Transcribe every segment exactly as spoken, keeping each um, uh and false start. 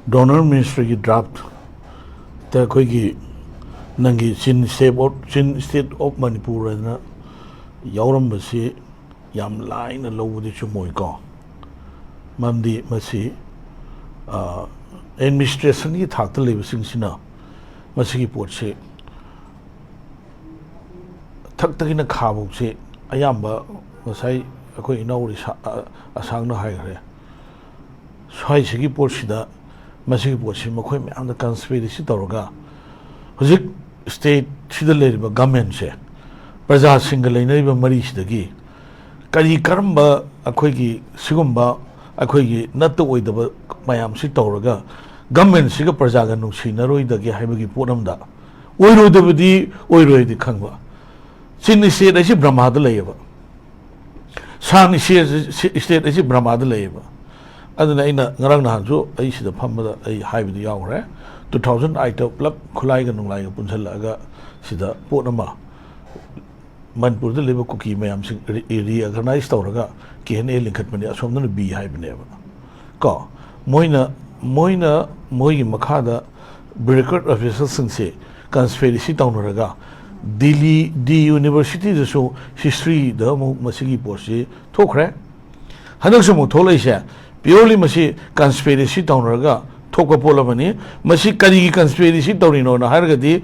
Donor ꯃꯤꯅꯤꯁꯇ꯭ꯔꯤꯒꯤ ꯗ꯭ꯔꯥꯐꯇ ꯑꯩꯈꯣꯏꯒꯤ ꯅꯪꯒꯤ ꯆꯤꯟ ꯁ꯭ꯇꯦꯠ ꯑꯣꯐ ꯆꯤꯟ ꯁ꯭ꯇꯦꯠ ꯑꯣꯐ ꯃꯅꯤꯄꯨꯔ ꯍꯥꯏꯗꯅ ꯌꯥꯎꯔꯝꯕꯁꯤ ꯌꯥꯝ ꯂꯥꯏꯅ ꯂꯧꯕꯗꯤ ꯆꯨꯝꯃꯣꯏꯀꯣ꯫ ꯃꯔꯝꯗꯤ ꯃꯁꯤ ꯑꯦꯗꯃꯤꯅꯤꯁꯇ꯭ꯔꯦꯁꯟꯒꯤ ꯊꯥꯛꯇ ꯂꯩꯕꯁꯤꯡꯁꯤꯅ ꯃꯁꯤꯒꯤ ꯄꯣꯠꯁꯤ ꯊꯛꯇꯒꯤꯅ ꯈꯥꯐꯧꯁꯤ ꯑꯌꯥꯝꯕ ꯉꯁꯥꯏ ꯑꯩꯈꯣꯏ ꯏꯅꯥꯎ ꯑꯁꯥꯡꯅ ꯍꯥꯏꯈ꯭ꯔꯦ꯫ ꯁ꯭ꯋꯥꯏꯁꯤꯒꯤ ꯄꯣꯠꯁꯤꯗ ꯃꯁꯤꯒꯤ ꯄꯣꯠꯁꯤ ꯃꯈꯣꯏ ꯃꯌꯥꯝꯗ ꯀꯟꯁꯄꯤꯔꯦꯁꯤ ꯇꯧꯔꯒ ꯍꯧꯖꯤꯛ ꯁ꯭ꯇꯦꯠꯁꯤꯗ ꯂꯩꯔꯤꯕ ꯒꯃꯦꯟꯁꯦ ꯄ꯭ꯔꯖꯥꯁꯤꯡꯒ ꯂꯩꯅꯔꯤꯕ ꯃꯔꯤꯁꯤꯗꯒꯤ ꯀꯔꯤ ꯀꯔꯝꯕ ꯑꯩꯈꯣꯏꯒꯤ ꯁꯤꯒꯨꯝꯕ ꯑꯩꯈꯣꯏꯒꯤ ꯅꯠꯇ ꯑꯣꯏꯗꯕ ꯃꯌꯥꯝꯁꯤ ꯇꯧꯔꯒ ꯒꯃꯦꯟꯁꯤꯒ ꯄ꯭ꯔꯖꯥꯒ ꯅꯨꯡꯁꯤꯅꯔꯣꯏꯗꯒꯦ ꯍꯥꯏꯕꯒꯤ ꯄꯣꯠ ꯑꯃꯗ ꯑꯣꯏꯔꯣꯏꯗꯕꯗꯤ ꯑꯣꯏꯔꯣꯏꯗꯤ ꯈꯪꯕ꯫ ꯆꯤꯟ ꯁ꯭ꯇꯦꯠ ꯍꯥꯏꯁꯤ ꯕ꯭ꯔꯍꯃꯥꯗ ꯂꯩꯌꯦꯕ꯫ ꯁꯥꯟ ꯁ꯭ꯇꯦꯠ ꯁ꯭ꯇꯦꯠ ꯍꯥꯏꯁꯤ ꯕ꯭ꯔꯍꯃꯥꯗ ꯂꯩꯌꯦꯕ꯫ ꯑꯗꯨꯅ ꯑꯩꯅ ꯉꯔꯥꯡ ꯅꯍꯥꯟꯁꯨ ꯑꯩ ꯁꯤꯗ ꯐꯝꯕꯗ ꯑꯩ ꯍꯥꯏꯕꯗꯤ ꯌꯥꯎꯈ꯭ꯔꯦ꯫ ꯇꯨ ꯊꯥꯎꯖꯟ ꯑꯥꯏꯠꯇ ꯄꯨꯂꯞ ꯈꯨꯠꯂꯥꯏꯒ ꯅꯨꯡꯂꯥꯏꯒ ꯄꯨꯟꯁꯤꯜꯂꯛꯑꯒ ꯁꯤꯗ ꯄꯣꯠ ꯑꯃ ꯃꯅꯤꯄꯨꯔꯗ ꯂꯩꯕ ꯀꯨꯀꯤ ꯃꯌꯥꯝꯁꯤꯡ ꯔꯤ- ꯔꯤꯑꯣꯔꯒꯅꯥꯏꯁ ꯇꯧꯔꯒ ꯀꯦ ꯑꯦꯟ ꯑꯦ ꯂꯤꯡꯈꯠꯄꯅꯤ, ꯑꯁꯣꯝꯗꯅ ꯕꯤ ꯍꯥꯏꯕꯅꯦꯕ꯫ ꯀꯣ, ꯃꯣꯏꯅ ꯃꯣꯏꯅ ꯃꯣꯏꯒꯤ ꯃꯈꯥꯗ ꯕ꯭ꯌꯨꯔꯣꯀ꯭ꯔꯦꯠ ꯑꯣꯐꯤꯁꯔꯁꯤꯡꯁꯦ ꯀꯟꯁꯄꯤꯔꯦꯁꯤ ꯇꯧꯅꯔꯒ ꯗꯤꯜꯂꯤ ꯗꯤ ꯌꯨꯅꯤꯚꯔꯁꯤꯇꯤꯗꯁꯨ ꯍꯤꯁꯇ꯭ꯔꯤꯗ ꯑꯃꯨꯛ ꯃꯁꯤꯒꯤ ꯄꯣꯠꯁꯤ ꯊꯣꯛꯈ꯭ꯔꯦ꯫ ꯍꯟꯗꯛꯁꯨ ꯑꯃꯨꯛ ꯊꯣꯛꯂꯛꯏꯁꯦ ꯄꯤꯌꯣꯔꯂꯤ ꯃꯁꯤ ꯀꯟꯁꯄꯤꯔꯦꯁꯤ ꯇꯧꯅꯔꯒ ꯊꯣꯛꯄ ꯄꯣꯠ ꯑꯃꯅꯤ꯫ ꯃꯁꯤ ꯀꯔꯤꯒꯤ ꯀꯟꯁꯄꯤꯔꯦꯁꯤ ꯇꯧꯔꯤꯅꯣꯅ ꯍꯥꯏꯔꯒꯗꯤ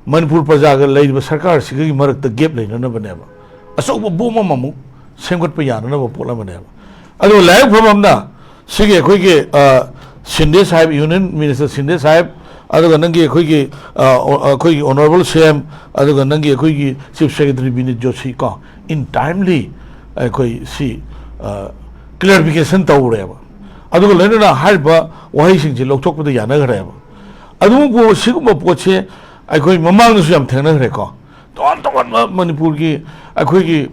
ꯃꯅꯤꯄꯨꯔ ꯄ꯭ꯔꯖꯥꯒ ꯂꯩꯔꯤꯕ ꯁꯔꯀꯥꯔꯁꯤꯒꯒꯤ ꯃꯔꯛꯇ ꯒꯦꯞ ꯂꯩꯅꯅꯕꯅꯦꯕ꯫ ꯑꯆꯧꯕ ꯕꯣꯝ ꯑꯃꯃꯨꯛ ꯁꯦꯝꯒꯠꯄ ꯌꯥꯅꯅꯕ ꯄꯣꯠ ꯑꯃꯅꯦꯕ꯫ ꯑꯗꯨꯒ ꯂꯥꯏꯕꯛ ꯐꯕ ꯑꯃꯅ ꯁꯤꯒꯤ ꯑꯩꯈꯣꯏꯒꯤ, ꯑ, ꯁꯤꯟꯗꯦ ꯁꯥꯍꯦꯕ, ꯌꯨꯅꯤꯌꯟ ꯃꯤꯅꯤꯁꯇꯔ ꯁꯤꯟꯗꯦ ꯁꯥꯍꯦꯕ, ꯑꯗꯨꯒ ꯅꯪꯒꯤ ꯑꯩꯈꯣꯏꯒꯤ, ꯑ, ꯑꯣ-, ꯑꯩꯈꯣꯏꯒꯤ ꯑꯣꯅꯔꯦꯕꯜ ꯁꯤ ꯑꯦꯝ, ꯑꯗꯨꯒ ꯅꯪꯒꯤ ꯑꯩꯈꯣꯏꯒꯤ ꯆꯤꯐ ꯁꯦꯀ꯭ꯔꯦꯇꯔꯤ ꯕꯤꯅꯤꯠ ꯖꯣꯁꯤ ꯀꯣ, in timely ꯑꯩꯈꯣꯏ ꯁꯤ, ꯑ, ꯀ꯭ꯂꯦꯔꯤꯐꯤꯀꯦꯁꯟ ꯇꯧꯔꯦꯕ꯫ ꯑꯗꯨꯒ ꯂꯣꯏꯅꯅ ꯍꯥꯏꯔꯤꯕ ꯋꯥꯍꯩꯁꯤꯡꯁꯤ ꯂꯧꯊꯣꯛꯄꯗ ꯌꯥꯅꯈ꯭ꯔꯦꯕ꯫ ꯑꯗꯨꯕꯨ ꯁꯤꯒꯨꯝꯕ ꯄꯣꯠꯁꯦ ꯑꯩꯈꯣꯏ ꯃꯃꯥꯡꯗꯁꯨ ꯌꯥꯝ ꯊꯦꯡꯅꯈ꯭ꯔꯦꯀꯣ꯫ ꯇꯣꯉꯥꯟ ꯇꯣꯉꯥꯟꯕ ꯃꯅꯤꯄꯨꯔꯒꯤ ꯑꯩꯈꯣꯏꯒꯤ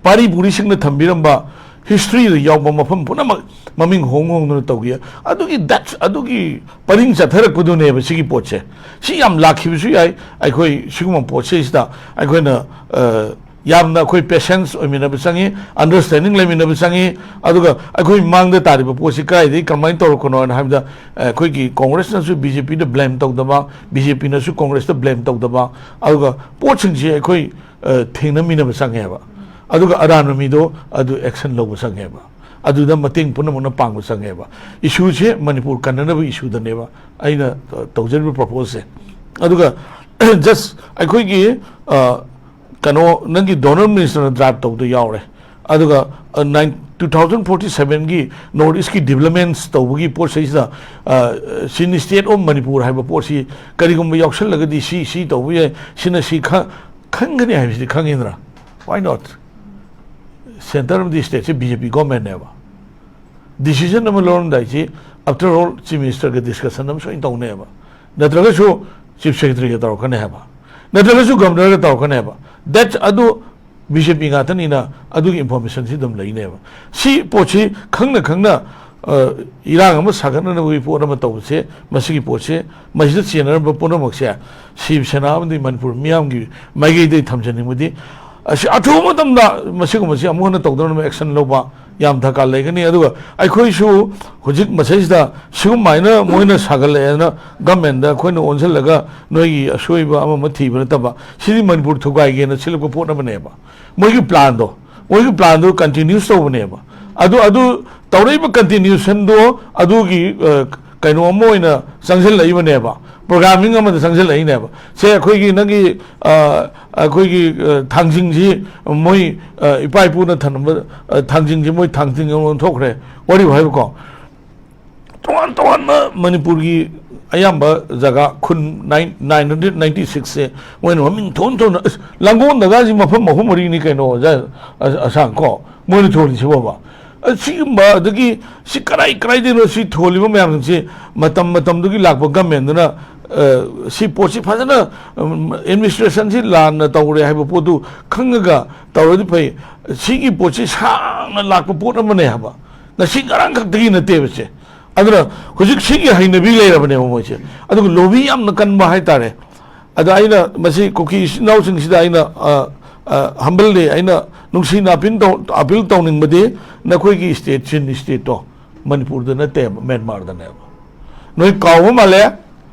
ꯄꯥꯔꯤ ꯄꯨꯔꯤꯁꯤꯡꯅ ꯊꯝꯕꯤꯔꯝꯕ ꯍꯤꯁꯇ꯭ꯔꯤꯗ ꯌꯥꯎꯕ ꯃꯐꯝ ꯄꯨꯝꯅꯃꯛ ꯃꯃꯤꯡ ꯍꯣꯡ ꯍꯣꯡꯗꯨꯅ ꯇꯧꯈꯤ꯫ ꯑꯗꯨꯒꯤ ꯗꯠꯁ, ꯑꯗꯨꯒꯤ ꯄꯔꯤꯡ ꯆꯠꯊꯔꯛꯄꯗꯨꯅꯦꯕ ꯁꯤꯒꯤ ꯄꯣꯠꯁꯦ꯫ ꯁꯤ ꯌꯥꯝ ꯂꯥꯛꯈꯤꯕꯁꯨ ꯌꯥꯏ꯫ ꯑꯩꯈꯣꯏ ꯁꯤꯒꯨꯝꯕ ꯄꯣꯠꯁꯤꯗꯩꯁꯤꯗ ꯑꯩꯈꯣꯏꯅ, ꯑ, ꯌꯥꯝꯅ ꯑꯩꯈꯣꯏ ꯄꯦꯁꯦꯟꯁ ꯑꯣꯏꯃꯤꯟꯅꯕ ꯆꯪꯉꯤ, ꯑꯟꯗꯔꯁ꯭ꯇꯦꯟꯗꯤꯡ ꯂꯩꯃꯤꯟꯅꯕ ꯆꯪꯉꯤ꯫ ꯑꯗꯨꯒ ꯑꯩꯈꯣꯏ ꯃꯥꯡꯗ ꯇꯥꯔꯤꯕ ꯄꯣꯠꯁꯤ ꯀꯗꯥꯏꯗꯒꯤ ꯀꯃꯥꯏꯅ ꯇꯧꯔꯛꯄꯅꯣ ꯍꯥꯏꯅ ꯍꯥꯏꯕꯗ, ꯑꯩꯈꯣꯏꯒꯤ ꯀꯣꯡꯒ꯭ꯔꯦꯁꯅꯁꯨ ꯕꯤ ꯖꯦ ꯄꯤꯗ ꯕ꯭ꯂꯦꯝ ꯇꯧꯗꯕ, ꯕꯤ ꯖꯦ ꯄꯤꯅꯁꯨ ꯀꯣꯡꯒ꯭ꯔꯦꯁꯇ ꯕ꯭ꯂꯦꯝ ꯇꯧꯗꯕ, ꯑꯗꯨꯒ ꯄꯣꯠꯁꯤꯡꯁꯤ ꯑꯩꯈꯣꯏ, ꯑ, ꯊꯦꯡꯅꯃꯤꯟꯅꯕ ꯆꯪꯉꯦꯕ꯫ ꯑꯗꯨꯒ ꯑꯔꯥꯟꯕ ꯃꯤꯗꯣ ꯑꯗꯨ ꯑꯦꯛꯁꯟ ꯂꯧꯕ ꯆꯪꯉꯦꯕ꯫ ꯑꯗꯨꯗ ꯃꯇꯦꯡ ꯄꯨꯝꯅꯃꯛꯅ ꯄꯥꯡꯕ ꯆꯪꯉꯦꯕ꯫ ꯏꯁꯨꯁꯦ ꯃꯅꯤꯄꯨꯔ ꯀꯟꯅꯅꯕ ꯏꯁꯨꯗꯅꯦꯕ ꯑꯩꯅ, ꯑ, ꯇꯧꯖꯔꯤꯕ ꯄ꯭ꯔꯣꯄꯣꯁꯁꯦ꯫ ꯑꯗꯨꯒ ꯖꯁ ꯑꯩꯈꯣꯏꯒꯤ, ꯑ, ꯀꯩꯅꯣ, ꯅꯪꯒꯤ ꯗꯣꯅꯔ ꯃꯤꯅꯤꯁꯇꯔꯅ ꯗ꯭ꯔꯥꯏꯚ ꯇꯧꯕꯗ ꯌꯥꯎꯔꯦ꯫ ꯑꯗꯨꯒ, ꯑ, ꯅꯥꯏꯟ-, ꯇꯨ ꯊꯥꯎꯖꯟ ꯐꯣꯔꯇꯤ ꯁꯚꯦꯟꯒꯤ ꯅꯣꯔꯠ ꯏꯁꯀꯤ ꯗꯤꯕ꯭ꯂꯞꯃꯦꯟꯁ ꯇꯧꯕꯒꯤ ꯄꯣꯠꯁꯤꯗ, ꯑ, ꯁꯤꯟ ꯁ꯭ꯇꯦꯠ ꯑꯣꯐ ꯃꯅꯤꯄꯨꯔ ꯍꯥꯏꯕ ꯄꯣꯠꯁꯤ ꯀꯔꯤꯒꯨꯝꯕ ꯌꯥꯎꯁꯜꯂꯒꯗꯤ ꯁꯤ, ꯁꯤ ꯇꯧꯕ ꯌꯥꯏ, ꯁꯤꯅ ꯁꯤ ꯈ-, ꯈꯟꯒꯅꯤ ꯍꯥꯏꯕꯁꯤꯗꯤ ꯈꯪꯉꯤꯗꯅ? Why not? ꯁꯦꯟꯇꯔ ꯑꯃꯗꯤ ꯁ꯭ꯇꯦꯠꯁꯤ ꯕꯤ ꯖꯦ ꯄꯤ ꯒꯣꯔꯃꯦꯟꯅꯦꯕ꯫ ꯗꯤꯁꯤꯖꯟ ꯑꯃ ꯂꯧꯔꯝꯗꯥꯏꯁꯤ, after all, ꯆꯤꯐ ꯃꯤꯅꯤꯁꯇꯔꯒ ꯗꯤꯁꯀꯁꯟ ꯑꯃ ꯁꯣꯏꯅ ꯇꯧꯅꯦꯕ, ꯅꯠꯇ꯭ꯔꯒꯁꯨ ꯆꯤꯐ ꯁꯦꯀ꯭ꯔꯦꯇꯔꯤꯒ ꯇꯧꯔꯛꯀꯅꯤ ꯍꯥꯏꯕ, ꯅꯠꯇ꯭ꯔꯒꯁꯨ ꯒꯕꯔꯅꯔꯒ ꯇꯧꯔꯛꯀꯅꯤ ꯍꯥꯏꯕ꯫ That, ꯑꯗꯨ ꯕꯤ ꯖꯦ ꯄꯤ ꯉꯥꯛꯇꯅꯤꯅ ꯑꯗꯨꯒꯤ ꯏꯟꯐꯣꯔꯃꯦꯁꯟꯁꯤ ꯑꯗꯨꯝ ꯂꯩꯅꯦꯕ꯫ ꯁꯤ ꯄꯣꯠꯁꯤ ꯈꯪꯅ ꯈꯪꯅ, ꯑ, ꯏꯔꯥꯡ ꯑꯃ ꯁꯥꯒꯠꯅꯅꯕꯒꯤ ꯄꯣꯠ ꯑꯃ ꯇꯧꯕꯁꯦ, ꯃꯁꯤꯒꯤ ꯄꯣꯠꯁꯦ, ꯃꯁꯤꯗ ꯆꯦꯟꯅꯔꯝꯕ ꯄꯨꯝꯅꯃꯛꯁꯦ ꯁꯤꯕ ꯁꯦꯅꯥ ꯑꯃꯗꯤ ꯃꯅꯤꯄꯨꯔ ꯃꯤꯌꯥꯝꯒꯤ ꯃꯥꯏꯀꯩꯗꯒꯤ ꯊꯝꯖꯅꯤꯡꯕꯗꯤ, ꯑꯁꯤ ꯑꯊꯨꯕ ꯃꯇꯝꯗ ꯃꯁꯤꯒꯨꯝꯕꯁꯤ ꯑꯃꯨꯛ ꯍꯟꯅ ꯇꯧꯗꯅꯕ ꯑꯦꯛꯁꯟ ꯂꯧꯕ ꯌꯥꯝ ꯗꯔꯀꯥꯔ ꯂꯩꯒꯅꯤ꯫ ꯑꯗꯨꯒ ꯑꯩꯈꯣꯏꯁꯨ ꯍꯧꯖꯤꯛ ꯃꯁꯤꯗꯩꯁꯤꯗ ꯁꯤꯒꯨꯝꯃꯥꯏꯅ ꯃꯣꯏꯅ ꯁꯥꯒꯠꯂꯛꯑꯦꯅ ꯒꯃꯦꯟꯗ ꯑꯩꯈꯣꯏꯅ ꯑꯣꯟꯁꯤꯜꯂꯒ ꯅꯣꯏꯒꯤ ꯑꯁꯣꯏꯕ ꯑꯃ ꯑꯃ ꯊꯤꯕ ꯅꯠꯇꯕ, ꯁꯤꯗꯤ ꯃꯅꯤꯄꯨꯔ ꯊꯨꯒꯥꯏꯒꯦꯅ ꯁꯤꯜꯂꯛꯄ ꯄꯣꯠ ꯑꯃꯅꯦꯕ꯫ ꯃꯣꯏꯒꯤ ꯄ꯭ꯂꯥꯟꯗꯣ, ꯃꯣꯏꯒꯤ ꯄ꯭ꯂꯥꯟꯗꯣ ꯀꯟꯇꯤꯅ꯭ꯌꯨꯁ ꯇꯧꯕꯅꯦꯕ꯫ ꯑꯗꯨ, ꯑꯗꯨ ꯇꯧꯔꯛꯏꯕ ꯀꯟꯇꯤꯅ꯭ꯌꯨꯁꯟꯗꯣ ꯑꯗꯨꯒꯤ, ꯑ, ꯀꯩꯅꯣ ꯑꯃ ꯑꯣꯏꯅ ꯆꯪꯁꯤꯜꯂꯛꯏꯕꯅꯦꯕ, ꯄ꯭ꯔꯣꯒ꯭ꯔꯥꯃꯤꯡ ꯑꯃꯗ ꯆꯪꯁꯤꯜꯂꯛꯏꯅꯦꯕ꯫ ꯁꯦ, ꯑꯩꯈꯣꯏꯒꯤ ꯅꯪꯒꯤ, ꯑ, ꯑꯩꯈꯣꯏꯒꯤ, ꯑ, ꯊꯥꯡꯖꯤꯡꯁꯤ ꯃꯣꯏ, ꯑ, ꯏꯄꯥ ꯏꯄꯨꯅ ꯊꯝꯂꯝꯕ, ꯑ, ꯊꯥꯡꯖꯤꯡꯁꯤ ꯃꯣꯏ ꯊꯥꯡꯖꯤꯡ ꯑꯃ ꯑꯣꯟꯊꯣꯛꯈ꯭ꯔꯦ, ꯋꯥꯔꯤꯕꯨ ꯍꯥꯏꯕꯀꯣ꯫ ꯇꯣꯉꯥꯟ ꯇꯣꯉꯥꯟꯕ ꯃꯅꯤꯄꯨꯔꯒꯤ ꯑꯌꯥꯝꯕ ꯖꯒꯥ ꯈꯨꯟ ꯅꯥꯏꯟ, ꯅꯥꯏꯟ ꯍꯟꯗ꯭ꯔꯦꯠ ꯅꯥꯏꯟꯇꯤ ꯁꯤꯛꯁꯁꯦ ꯃꯣꯏꯅ ꯃꯃꯤꯡ ꯊꯣꯟ ꯊꯣꯟꯅ, ꯑꯁ, ꯂꯥꯡꯒꯣꯜꯗꯒꯁꯤ ꯃꯐꯝ ꯑꯍꯨꯝ ꯃꯔꯤꯅꯤ ꯀꯩꯅꯣ, ꯑꯣꯖꯥ, ꯑ-, ꯑꯁꯥꯡ ꯀꯣ, ꯃꯣꯏꯅ ꯊꯣꯜꯂꯤꯁꯤꯕꯣꯕ꯫ ꯑ, ꯁꯤꯒꯨꯝꯕ, ꯑꯗꯒꯤ ꯁꯤ ꯀꯔꯥꯏ ꯀꯔꯥꯏꯗꯩꯅꯣ ꯁꯤ ꯊꯣꯜꯂꯤꯕ ꯃꯌꯥꯝꯁꯤ? ꯃꯇꯝ ꯃꯇꯝꯗꯨꯒꯤ ꯂꯥꯛꯄ ꯒꯃꯦꯟꯗꯨꯅ, ꯑ, ꯁꯤ ꯄꯣꯠꯁꯤ ꯐꯖꯅ, ꯎꯝ, ꯑꯦꯗꯃꯤꯅꯤꯁꯇ꯭ꯔꯦꯁꯟꯁꯤ ꯂꯥꯟꯅ ꯇꯧꯔꯦ ꯍꯥꯏꯕ ꯄꯣꯠꯇꯨ ꯈꯪꯉꯒ ꯇꯧꯔꯗꯤ ꯐꯩ꯫ ꯁꯤꯒꯤ ꯄꯣꯠꯁꯤ ꯁꯥꯡꯅ ꯂꯥꯛꯄ ꯄꯣꯠ ꯑꯃꯅꯦ ꯍꯥꯏꯕ, ꯉꯁꯤ ꯉꯔꯥꯡ ꯈꯛꯇꯒꯤ ꯅꯠꯇꯦꯕ ꯁꯦ꯫ ꯑꯗꯨꯅ ꯍꯧꯖꯤꯛ ꯁꯤꯒꯤ ꯍꯩꯅꯕꯤ ꯂꯩꯔꯕꯅꯦꯕ ꯃꯣꯏꯁꯦ꯫ ꯑꯗꯨꯒ ꯂꯣꯕꯤ ꯌꯥꯝꯅ ꯀꯟꯕ ꯍꯥꯏꯇꯥꯔꯦ꯫ ꯑꯗ ꯑꯩꯅ ꯃꯁꯤ ꯀꯨꯀꯤ ꯏꯆꯤꯟ ꯏꯅꯥꯎꯁꯤꯡꯁꯤꯗ ꯑꯩꯅ, ꯑ, ꯍꯝꯕꯜꯂꯤ, ꯑꯩꯅ ꯅꯨꯡꯁꯤꯅ ꯑꯄꯤꯜ ꯇꯧ ꯑꯄꯤꯜ ꯇꯧꯅꯤꯡꯕꯗꯤ, ꯅꯈꯣꯏꯒꯤ ꯁ꯭ꯇꯦꯠ, ꯆꯤꯟ ꯁ꯭ꯇꯦꯠꯇꯣ ꯃꯅꯤꯄꯨꯔꯗ ꯅꯠꯇꯦꯕ, ꯃ꯭ꯌꯥꯟꯃꯥꯔꯗꯅꯦꯕ꯫ ꯅꯣꯏ ꯀꯥꯎꯕ ꯃꯥꯜꯂꯦ꯫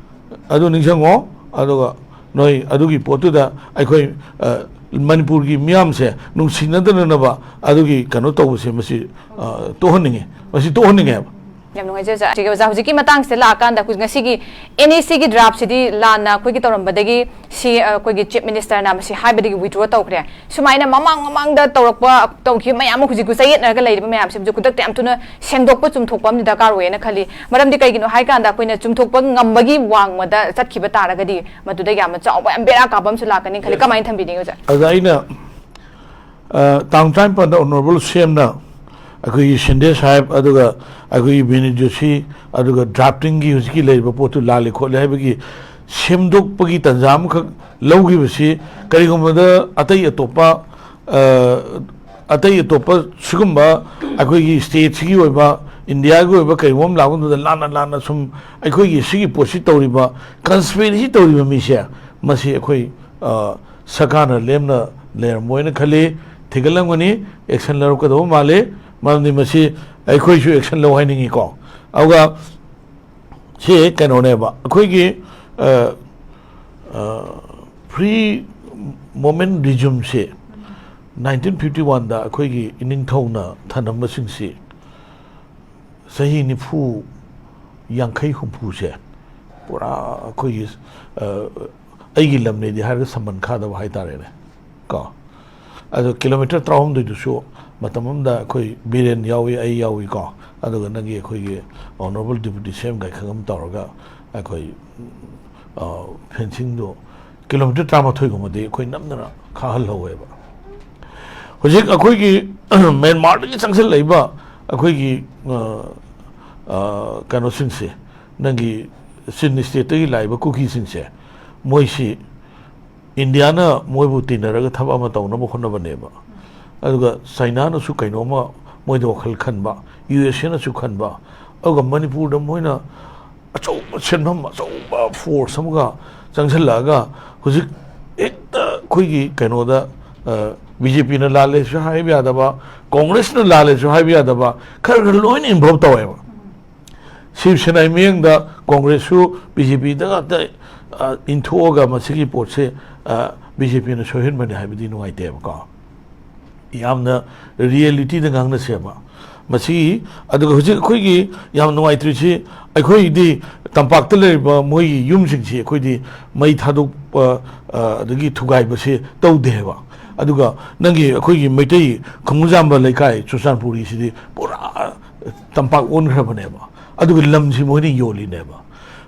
ꯑꯗꯨ ꯅꯤꯡꯁꯤꯡꯉꯣ꯫ ꯑꯗꯨꯒ ꯅꯣꯏ ꯑꯗꯨꯒꯤ ꯄꯣꯠꯇꯨꯗ ꯑꯩꯈꯣꯏ, ꯑ, ꯃꯅꯤꯄꯨꯔꯒꯤ ꯃꯤꯌꯥꯝꯁꯦ ꯅꯨꯡꯁꯤꯅꯗꯅꯅꯕ ꯑꯗꯨꯒꯤ ꯀꯩꯅꯣ ꯇꯧꯕꯁꯦ, ꯃꯁꯤ, ꯑ, ꯇꯣꯛꯍꯟꯅꯤꯡꯉꯤ꯫ ꯃꯁꯤ ꯇꯣꯛꯍꯟꯅꯤꯡꯉꯦꯕ꯫ ꯌꯥꯝ ꯅꯨꯡꯉꯥꯏꯖꯩ ꯑꯣꯖꯥ꯫ ꯑꯣꯖꯥ, ꯍꯧꯖꯤꯛꯀꯤ ꯃꯇꯥꯡꯁꯤꯗ ꯂꯥꯛꯑꯀꯥꯟꯗ, ꯑꯩꯈꯣꯏ ꯉꯁꯤꯒꯤ NAC ꯒꯤ draft ꯁꯤꯗꯤ ꯂꯥꯟꯅ ꯑꯩꯈꯣꯏꯒꯤ ꯇꯧꯔꯝꯕꯗꯒꯤ ꯁꯤ, ꯑ, ꯑꯩꯈꯣꯏꯒꯤ Chief Minister ꯅ ꯃꯁꯤ ꯍꯥꯏꯕꯗꯒꯤ withdraw ꯇꯧꯈ꯭ꯔꯦ꯫ ꯁꯨꯃꯥꯏꯅ ꯃꯃꯥꯡ ꯃꯃꯥꯡꯗ ꯇꯧꯔꯛꯄ, ꯇꯧꯈꯤꯕ ꯃꯌꯥꯝ ꯑꯃ ꯍꯧꯖꯤꯛ ꯆꯌꯦꯠꯅꯔꯒ ꯂꯩꯔꯤꯕ ꯃꯌꯥꯝꯁꯦ ꯍꯧꯖꯤꯛ ꯈꯨꯗꯛꯇ ꯌꯥꯝ ꯊꯨꯅ ꯁꯦꯡꯗꯣꯛꯄ, ꯆꯨꯝꯊꯣꯛꯄ ꯑꯃꯗꯤ ꯗꯔꯀꯥꯔ ꯑꯣꯏꯌꯦꯅ ꯈꯜꯂꯤ꯫ ꯃꯔꯝꯗꯤ ꯀꯩꯒꯤꯅꯣ ꯍꯥꯏ ꯀꯥꯟꯗ, ꯑꯩꯈꯣꯏꯅ ꯆꯨꯝꯊꯣꯛꯄ ꯉꯝꯕꯒꯤ ꯋꯥꯡꯃꯗ ꯆꯠꯈꯤꯕ ꯇꯥꯔꯒꯗꯤ, ꯃꯗꯨꯗ ꯌꯥꯝꯅ ꯆꯥꯎꯕ, ꯌꯥꯝ ꯕꯦꯔꯥ ꯀꯥꯕ ꯑꯃꯁꯨ ꯂꯥꯛꯀꯅꯤ ꯈꯜꯂꯤ꯫ ꯀꯃꯥꯏꯅ ꯊꯝꯕꯤꯅꯤꯡꯉꯤ ꯑꯣꯖꯥ? ꯑꯗ ꯑꯩꯅ, ꯑ, ꯇꯥꯡ ꯇꯔꯥꯅꯤꯄꯥꯟꯗ Honourable CM ꯅ ꯑꯩꯈꯣꯏꯒꯤ ꯁꯤꯟꯗꯦ ꯁꯥꯍꯦꯕ, ꯑꯗꯨꯒ ꯑꯩꯈꯣꯏꯒꯤ ꯕꯤꯅꯤꯠ ꯖꯣꯁꯤ, ꯑꯗꯨꯒ drafting ꯒꯤ ꯍꯧꯖꯤꯛꯀꯤ ꯂꯩꯔꯤꯕ ꯄꯣꯠꯇꯨ ꯂꯥꯜꯂꯤ ꯈꯣꯠꯂꯤ ꯍꯥꯏꯕꯒꯤ ꯁꯦꯝꯗꯣꯛꯄꯒꯤ ꯇꯥꯟꯖꯥ ꯑꯃꯈꯛ ꯂꯧꯈꯤꯕꯁꯤ, ꯀꯔꯤꯒꯨꯝꯕꯗ ꯑꯇꯩ ꯑꯇꯣꯞꯄ, ꯑ, ꯑꯇꯩ ꯑꯇꯣꯞꯄ ꯁꯤꯒꯨꯝꯕ ꯑꯩꯈꯣꯏꯒꯤ state ꯁꯤꯒꯤ ꯑꯣꯏꯕ, ꯏꯟꯗꯤꯌꯥꯒꯤ ꯑꯣꯏꯕ ꯀꯔꯤꯒꯨꯝꯕ ꯑꯃ ꯂꯥꯛꯄ ꯃꯇꯝꯗ ꯂꯥꯟꯅ ꯂꯥꯟꯅ ꯁꯨꯝ ꯑꯩꯈꯣꯏꯒꯤ ꯁꯤꯒꯤ ꯄꯣꯠꯁꯤ ꯇꯧꯔꯤꯕ, conspiracy ꯇꯧꯔꯤꯕ ꯃꯤꯁꯦ, ꯃꯁꯤ ꯑꯩꯈꯣꯏ, ꯑ, ꯁꯔꯀꯥꯔꯅ ꯂꯦꯝꯅ ꯂꯩꯔꯝꯃꯣꯏꯅ ꯈꯜꯂꯤ꯫ ꯊꯤꯒꯠꯂꯝꯒꯅꯤ, action ꯂꯧꯔꯛꯀꯗꯧꯕ ꯃꯥꯜꯂꯤ꯫ ꯃꯔꯝꯗꯤ ꯃꯁꯤ ꯑꯩꯈꯣꯏꯁꯨ action ꯂꯧ ꯍꯥꯏꯅꯤꯡꯉꯤꯀꯣ꯫ ꯑꯗꯨꯒ ꯁꯤ ꯀꯩꯅꯣꯅꯦꯕ, ꯑꯩꯈꯣꯏꯒꯤ, ꯑ, ꯑ, free movement regime ꯁꯦ nineteen fifty one ꯗ ꯑꯩꯈꯣꯏꯒꯤ ꯏꯅꯤꯡꯊꯧꯅ ꯊꯅꯝꯕꯁꯤꯡꯁꯤ ꯆꯍꯤ ꯅꯤꯐꯨ, ꯌꯥꯡꯈꯩ, ꯍꯨꯝꯐꯨꯁꯦ ꯄꯨꯔꯥ ꯑꯩꯈꯣꯏꯒꯤ, ꯑ, ꯑꯩꯒꯤ ꯂꯝꯅꯦꯗꯤ ꯍꯥꯏꯔꯒ ꯁꯝꯕꯟ ꯈꯥꯗꯕ ꯍꯥꯏꯇꯥꯔꯦꯅꯦ ꯀꯣ꯫ ꯑꯗꯣ ꯀꯤꯂꯣꯃꯤꯇꯔ ꯇꯔꯥꯍꯨꯝꯗꯣꯏꯗꯨꯁꯨ ꯃꯇꯝ ꯑꯃꯗ ꯑꯩꯈꯣꯏ ꯕꯤꯔꯦꯟ ꯌꯥꯎꯏ, ꯑꯩ ꯌꯥꯎꯏ ꯀꯣ, ꯑꯗꯨꯒ ꯅꯪꯒꯤ ꯑꯩꯈꯣꯏꯒꯤ Honourable Deputy CM ꯒꯥꯏꯈꯪꯉꯝ ꯇꯧꯔꯒ ꯑꯩꯈꯣꯏ, ꯑ, fencing ꯗꯣ ꯀꯤꯂꯣꯃꯤꯇꯔ ꯇꯔꯥꯃꯥꯊꯣꯏꯒꯨꯝꯕꯗꯤ ꯑꯩꯈꯣꯏ ꯅꯝꯗꯅ ꯈꯥꯍꯜꯍꯧꯋꯦꯕ꯫ ꯍꯧꯖꯤꯛ ꯑꯩꯈꯣꯏꯒꯤ ꯃ꯭ꯌꯥꯟꯃꯥꯔꯗꯒꯤ ꯆꯪꯁꯤꯜꯂꯛꯏꯕ ꯑꯩꯈꯣꯏꯒꯤ, ꯑ, ꯑ, ꯀꯩꯅꯣꯁꯤꯡꯁꯦ, ꯅꯪꯒꯤ ꯆꯤꯟ state ꯇꯒꯤ ꯂꯥꯛꯏꯕ ꯀꯨꯀꯤꯁꯤꯡꯁꯦ, ꯃꯣꯏꯁꯤ ꯏꯟꯗꯤꯌꯥꯅ ꯃꯣꯏꯕꯨ ꯇꯤꯟꯅꯔꯒ ꯊꯕꯛ ꯑꯃ ꯇꯧꯅꯕ ꯍꯣꯠꯅꯕꯅꯦꯕ꯫ ꯑꯗꯨꯒ ꯆꯥꯏꯅꯥꯅꯁꯨ ꯀꯩꯅꯣꯝꯃ ꯃꯣꯏꯗ ꯋꯥꯈꯜ ꯈꯟꯕ, USA ꯅꯁꯨ ꯈꯟꯕ, ꯑꯗꯨꯒ ꯃꯅꯤꯄꯨꯔꯗ ꯃꯣꯏꯅ ꯑꯆꯧꯕ ꯁꯦꯟꯐꯝ, ꯑꯆꯧꯕ force ꯑꯃꯒ ꯆꯪꯁꯤꯜꯂꯛꯑꯒ ꯍꯧꯖꯤꯛ ꯍꯦꯛꯇ ꯑꯩꯈꯣꯏꯒꯤ ꯀꯩꯅꯣꯗ ꯕꯤ ꯖꯦ ꯄꯤꯅ ꯂꯥꯜꯂꯦꯁꯨ ꯍꯥꯏꯕ ꯌꯥꯗꯕ, ꯀꯣꯡꯒ꯭ꯔꯦꯁꯅ ꯂꯥꯜꯂꯦꯁꯨ ꯍꯥꯏꯕ ꯌꯥꯗꯕ, ꯈꯔ ꯈꯔ ꯂꯣꯏꯅ ꯏꯟꯚꯣꯜꯕ ꯇꯧꯋꯦꯕ꯫ ꯁꯤꯕ ꯁꯦꯅꯥꯒꯤ ꯃꯤꯠꯌꯦꯡꯗ ꯀꯣꯡꯒ꯭ꯔꯦꯁꯁꯨ ꯕꯤ ꯖꯦ ꯄꯤꯗ ꯉꯥꯛꯇ, ꯑ, ꯏꯟꯊꯣꯛꯑꯒ ꯃꯁꯤꯒꯤ ꯄꯣꯠꯁꯦ, ꯑ, ꯕꯤ ꯖꯦ ꯄꯤꯅ ꯁꯣꯏꯍꯟꯕꯅꯤ ꯍꯥꯏꯕꯗꯤ ꯅꯨꯡꯉꯥꯏꯇꯦꯕꯀꯣ꯫ ꯌꯥꯝꯅ ꯔꯤꯌꯦꯂꯤꯇꯤꯗ ꯉꯥꯡꯅꯁꯦꯕ꯫ ꯃꯁꯤ, ꯑꯗꯨꯒ ꯍꯧꯖꯤꯛ ꯑꯩꯈꯣꯏꯒꯤ ꯌꯥꯝ ꯅꯨꯡꯉꯥꯏꯇ꯭ꯔꯤꯁꯤ, ꯑꯩꯈꯣꯏꯗꯤ ꯇꯝꯄꯥꯛꯇ ꯂꯩꯔꯤꯕ ꯃꯣꯏꯒꯤ ꯌꯨꯝꯁꯤꯡꯁꯤ ꯑꯩꯈꯣꯏꯗꯤ ꯃꯩ ꯊꯥꯗꯣꯛꯄ, ꯑ, ꯑꯗꯒꯤ ꯊꯨꯒꯥꯏꯕꯁꯦ ꯇꯧꯗꯦꯕ꯫ ꯑꯗꯨꯒ ꯅꯪꯒꯤ ꯑꯩꯈꯣꯏꯒꯤ ꯃꯩꯇꯩ ꯈꯣꯡꯒꯨꯜꯖꯥꯝꯕ ꯂꯩꯀꯥꯏ ꯆꯨꯔꯆꯥꯟꯄꯨꯔꯒꯤꯁꯤꯗꯤ ꯄꯨꯔꯥ ꯇꯝꯄꯥꯛ ꯑꯣꯟꯈ꯭ꯔꯕꯅꯦꯕ꯫ ꯑꯗꯨꯒ ꯂꯝꯁꯤ ꯃꯣꯏꯅ ꯌꯣꯜꯂꯤꯅꯦꯕ꯫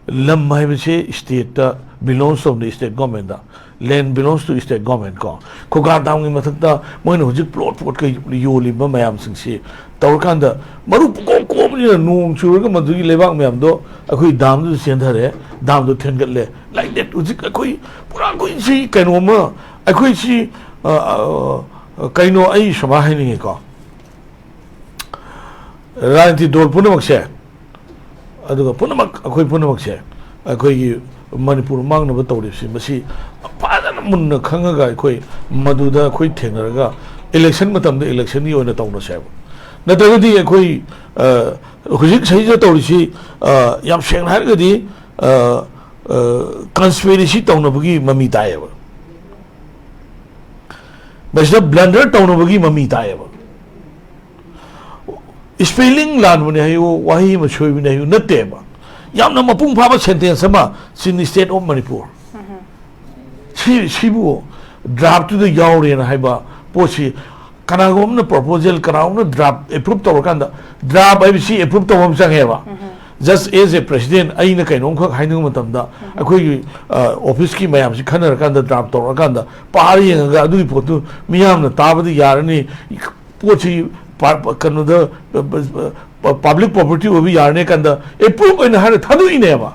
ꯂꯝ ꯍꯥꯏꯕꯁꯤ state ꯇ belongs ꯇꯧꯕꯅꯤ, state government ꯇ꯫ Land belongs to state government ꯀꯣ꯫ ꯈꯨꯒꯥ ꯗꯥꯝꯒꯤ ꯃꯊꯛꯇ ꯃꯣꯏꯅ ꯍꯧꯖꯤꯛ plot plot ꯀ ꯌꯣꯜꯂꯤꯕ ꯃꯌꯥꯝꯁꯤꯡꯁꯤ ꯇꯧꯔꯀꯥꯟꯗ, ꯃꯔꯨ ꯄꯨꯀꯣꯛ ꯀꯣꯛꯄꯅꯤꯅ ꯅꯣꯡ ꯆꯨꯔꯒ ꯃꯗꯨꯒꯤ ꯂꯩꯕꯥꯛ ꯃꯌꯥꯝꯗꯣ ꯑꯩꯈꯣꯏ ꯗꯥꯝꯗꯨꯗ ꯆꯦꯟꯊꯔꯦ, ꯗꯥꯝꯗꯣ ꯊꯦꯟꯒꯠꯂꯦ꯫ Like that, ꯍꯧꯖꯤꯛ ꯑꯩꯈꯣꯏ ꯄꯨꯔꯥ, ꯑꯩꯈꯣꯏꯁꯤ ꯀꯩꯅꯣꯝꯃ, ꯑꯩꯈꯣꯏꯁꯤ, ꯑ, ꯑ, ꯀꯩꯅꯣ, ꯑꯩ ꯁꯨꯃꯥꯏꯅ ꯍꯥꯏꯅꯤꯡꯉꯤꯀꯣ, ꯔꯥꯖꯅꯤꯇꯤ ꯗꯣꯜ ꯄꯨꯝꯅꯃꯛꯁꯦ, ꯑꯗꯨꯒ ꯄꯨꯝꯅꯃꯛ, ꯑꯩꯈꯣꯏ ꯄꯨꯝꯅꯃꯛꯁꯦ, ꯑꯩꯈꯣꯏꯒꯤ ꯃꯅꯤꯄꯨꯔ ꯃꯥꯡꯅꯕ ꯇꯧꯔꯤꯕꯁꯤ, ꯃꯁꯤ ꯐꯖꯅ ꯃꯨꯟꯅ ꯈꯪꯉꯒ ꯑꯩꯈꯣꯏ ꯃꯗꯨꯗ ꯑꯩꯈꯣꯏ ꯊꯦꯡꯅꯔꯒ election ꯃꯇꯝꯗ election ꯒꯤ ꯑꯣꯏꯅ ꯇꯧꯅꯁꯦꯕ꯫ ꯅꯠꯇ꯭ꯔꯒꯗꯤ ꯑꯩꯈꯣꯏ, ꯑ, ꯍꯧꯖꯤꯛ ꯁꯤꯗ ꯇꯧꯔꯤꯁꯤ, ꯑ, ꯌꯥꯝ ꯁꯦꯡꯅ ꯍꯥꯏꯔꯒꯗꯤ, ꯑ, ꯑ, conspiracy ꯇꯧꯅꯕꯒꯤ ꯃꯃꯤ ꯇꯥꯏꯌꯦꯕ꯫ ꯃꯁꯤꯗ blunder ꯇꯧꯅꯕꯒꯤ ꯃꯃꯤ ꯇꯥꯏꯌꯦꯕ꯫ Spelling ꯂꯥꯟꯕꯅꯦ ꯍꯥꯏꯌꯨ, ꯋꯥꯍꯩ ꯑꯃ ꯁꯣꯏꯕꯅꯦ ꯍꯥꯏꯌꯨ, ꯅꯠꯇꯦꯕ꯫ ꯌꯥꯝꯅ ꯃꯄꯨꯡ ꯐꯥꯕ sentence ꯑꯃ, "Chin State of Manipur"꯫ ꯁꯤ, ꯁꯤꯕꯨ draft ꯇꯨꯗ ꯌꯥꯎꯔꯦꯅ ꯍꯥꯏꯕ ꯄꯣꯠꯁꯤ, ꯀꯅꯥꯒꯨꯝꯕ ꯑꯃꯅ proposal, ꯀꯅꯥꯒꯨꯝꯕ ꯑꯃꯅ draft approve ꯇꯧꯔꯀꯥꯟꯗ, draft ꯍꯥꯏꯕꯁꯤ approve ꯇꯧꯕ ꯑꯃ ꯆꯪꯉꯦꯕ꯫ Just as a president, ꯑꯩꯅ ꯀꯩꯅꯣꯝꯈꯛ ꯍꯥꯏꯅꯤꯡꯕ ꯃꯇꯝꯗ, ꯑꯩꯈꯣꯏꯒꯤ, ꯑ, office ꯀꯤ ꯃꯌꯥꯝꯁꯤ ꯈꯟꯅꯔꯀꯥꯟꯗ, draft ꯇꯧꯔꯀꯥꯟꯗ, ꯄꯥꯔ ꯌꯦꯡꯉꯒ ꯑꯗꯨꯒꯤ ꯄꯣꯠꯇꯨ ꯃꯤꯌꯥꯝꯅ ꯇꯥꯕꯗ ꯌꯥꯔꯅꯤ, ꯄꯣꯠꯁꯤ ꯄꯥ-, ꯄꯥ-, ꯀꯩꯅꯣꯗ, ꯄ-, ꯄ-, ꯄ-, public property ꯑꯣꯏꯕ ꯌꯥꯔꯅꯤ ꯀꯥꯟꯗ approve ꯑꯣꯏꯅ ꯍꯥꯏꯔ ꯊꯥꯗꯣꯛꯏꯅꯦꯕ꯫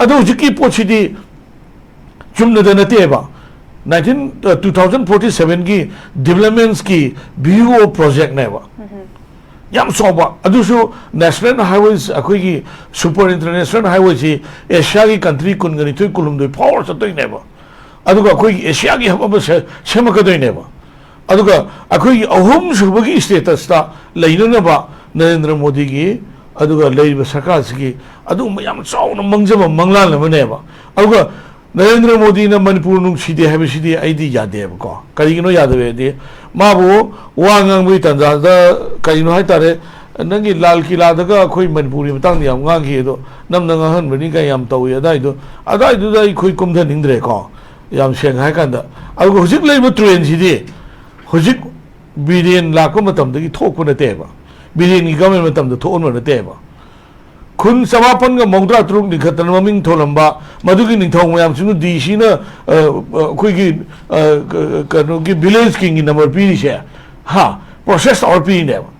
ꯑꯗꯣ ꯍꯧꯖꯤꯛꯀꯤ ꯄꯣꯠꯁꯤꯗꯤ ꯆꯨꯝꯅꯗ ꯅꯠꯇꯦꯕ꯫ Nineteen, ꯑ, two thousand forty seven ꯒꯤ developments ꯀꯤ view of project ꯅꯦꯕ꯫ ꯌꯥꯝ ꯆꯥꯎꯕ, ꯑꯗꯨꯁꯨ national highways, ꯑꯩꯈꯣꯏꯒꯤ super international highway ꯁꯤ Asia ꯒꯤ country ꯀꯨꯟꯒ ꯅꯤꯊꯣꯏ, ꯀꯨꯟꯍꯨꯝꯗꯣꯏ ꯐꯥꯎꯔ ꯆꯠꯇꯣꯏꯅꯦꯕ꯫ ꯑꯗꯨꯒ ꯑꯩꯈꯣꯏꯒꯤ ꯑꯦꯁꯤꯌꯥꯒꯤ ꯍꯕ ꯑꯃ ꯁꯦ-, ꯁꯦꯝꯃꯛꯀꯗꯣꯏꯅꯦꯕ꯫ ꯑꯗꯨꯒ ꯑꯩꯈꯣꯏꯒꯤ ꯑꯍꯨꯝꯁꯨꯕꯒꯤ status ꯇ ꯂꯩꯅꯅꯕ ꯅꯔꯦꯟꯗ꯭ꯔ ꯃꯣꯗꯤꯒꯤ, ꯑꯗꯨꯒ ꯂꯩꯔꯤꯕ ꯁꯔꯀꯥꯔꯁꯤꯒꯤ ꯑꯗꯨꯒꯨꯝꯕ ꯌꯥꯝ ꯆꯥꯎꯅ ꯃꯪꯖꯕ ꯃꯪꯂꯥꯟ ꯑꯃꯅꯦꯕ꯫ ꯑꯗꯨꯒ ꯅꯔꯦꯟꯗ꯭ꯔ ꯃꯣꯗꯤꯅ ꯃꯅꯤꯄꯨꯔ ꯅꯨꯡꯁꯤꯗꯦ ꯍꯥꯏꯕꯁꯤꯗꯤ ꯑꯩꯗꯤ ꯌꯥꯗꯦꯕꯀꯣ꯫ ꯀꯔꯤꯒꯤꯅꯣ ꯌꯥꯗꯕ ꯍꯥꯏꯗꯤ, ꯃꯥꯕꯨ ꯋꯥ ꯉꯥꯡꯕꯒꯤ ꯇꯥꯟꯖꯥꯗ, ꯀꯔꯤꯅꯣ ꯍꯥꯏꯇꯥꯔꯦ, ꯅꯪꯒꯤ ꯂꯥꯜ ꯀꯤꯂꯥꯗꯒ ꯑꯩꯈꯣꯏ ꯃꯅꯤꯄꯨꯔꯒꯤ ꯃꯇꯥꯡꯗ ꯌꯥꯝ ꯉꯥꯡꯈꯤ, ꯑꯗꯣ ꯅꯝꯅ ꯉꯥꯡꯍꯟꯕꯅꯤ ꯀꯥꯏ ꯌꯥꯝ ꯇꯧꯏ꯫ ꯑꯗꯥꯏꯗꯣ, ꯑꯗꯥꯏꯗꯨꯗ ꯑꯩꯈꯣꯏ ꯀꯨꯝꯊꯅꯤꯡꯗ꯭ꯔꯦꯀꯣ, ꯌꯥꯝ ꯁꯦꯡꯅ ꯍꯥꯏ ꯀꯥꯟꯗ꯫ ꯑꯗꯨꯒ ꯍꯧꯖꯤꯛ ꯂꯩꯔꯤꯕ trend ꯁꯤꯗꯤ ꯍꯧꯖꯤꯛ ꯕꯤꯔꯦꯟ ꯂꯥꯛꯄ ꯃꯇꯝꯗꯒꯤ ꯊꯣꯛꯄ ꯅꯠꯇꯦꯕ, ꯕꯤꯔꯦꯟꯒꯤ government ꯃꯇꯝꯗ ꯊꯣꯛꯍꯟꯕ ꯅꯠꯇꯦꯕ꯫ ꯈꯨꯟ ꯆꯃꯥꯄꯟꯒ ꯃꯧꯗ꯭ꯔꯥ ꯇꯔꯨꯛ ꯂꯤꯡꯈꯠꯇꯅ ꯃꯃꯤꯡ ꯊꯣꯜꯂꯝꯕ ꯃꯗꯨꯒꯤ ꯅꯤꯡꯊꯧ ꯃꯌꯥꯝꯁꯤꯡꯗꯨ ꯗꯤ ꯁꯤꯅ, ꯑ, ꯑ, ꯑꯩꯈꯣꯏꯒꯤ, ꯑ, ꯀ-, ꯀꯩꯅꯣꯒꯤ village king ꯒꯤ number ꯄꯤꯔꯤꯁꯦ, ꯍꯥ, process hour ꯄꯤꯔꯤꯅꯦꯕ꯫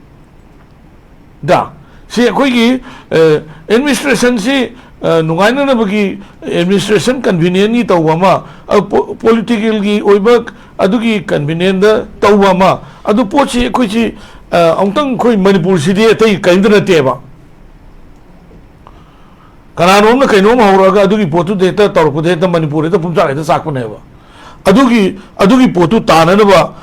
ꯗ, ꯁꯤ ꯑꯩꯈꯣꯏꯒꯤ, ꯑ, administration ꯁꯤ, ꯑ, ꯅꯨꯡꯉꯥꯏꯅꯅꯕꯒꯤ administration convenient ꯀꯤ ꯇꯧꯕ ꯑꯃ, ꯑ, ꯄꯣ-, political ꯒꯤ ꯑꯣꯏꯕ ꯑꯗꯨꯒꯤ convenient ꯇ ꯇꯧꯕ ꯑꯃ, ꯑꯗꯨ ꯄꯣꯠꯁꯤ ꯑꯩꯈꯣꯏꯁꯤ, ꯑ, ꯑꯃꯨꯛꯇꯪ ꯑꯩꯈꯣꯏ ꯃꯅꯤꯄꯨꯔꯁꯤꯗꯤ ꯑꯇꯩ ꯀꯔꯤꯝꯇ ꯅꯠꯇꯦꯕ꯫ ꯀꯅꯥꯅꯣꯝꯅ ꯀꯩꯅꯣꯝ ꯍꯧꯔꯛꯑꯒ ꯑꯗꯨꯒꯤ ꯄꯣꯠꯇꯨꯗ ꯍꯦꯛꯇ ꯇꯧꯔꯛꯄꯗ ꯍꯦꯛꯇ ꯃꯅꯤꯄꯨꯔ ꯍꯦꯛꯇ ꯄꯨꯝꯆꯥꯛ ꯍꯦꯛꯇ ꯆꯥꯛꯄꯅꯦꯕ꯫ ꯑꯗꯨꯒꯤ, ꯑꯗꯨꯒꯤ ꯄꯣꯠꯇꯨ ꯇꯥꯅꯅꯕ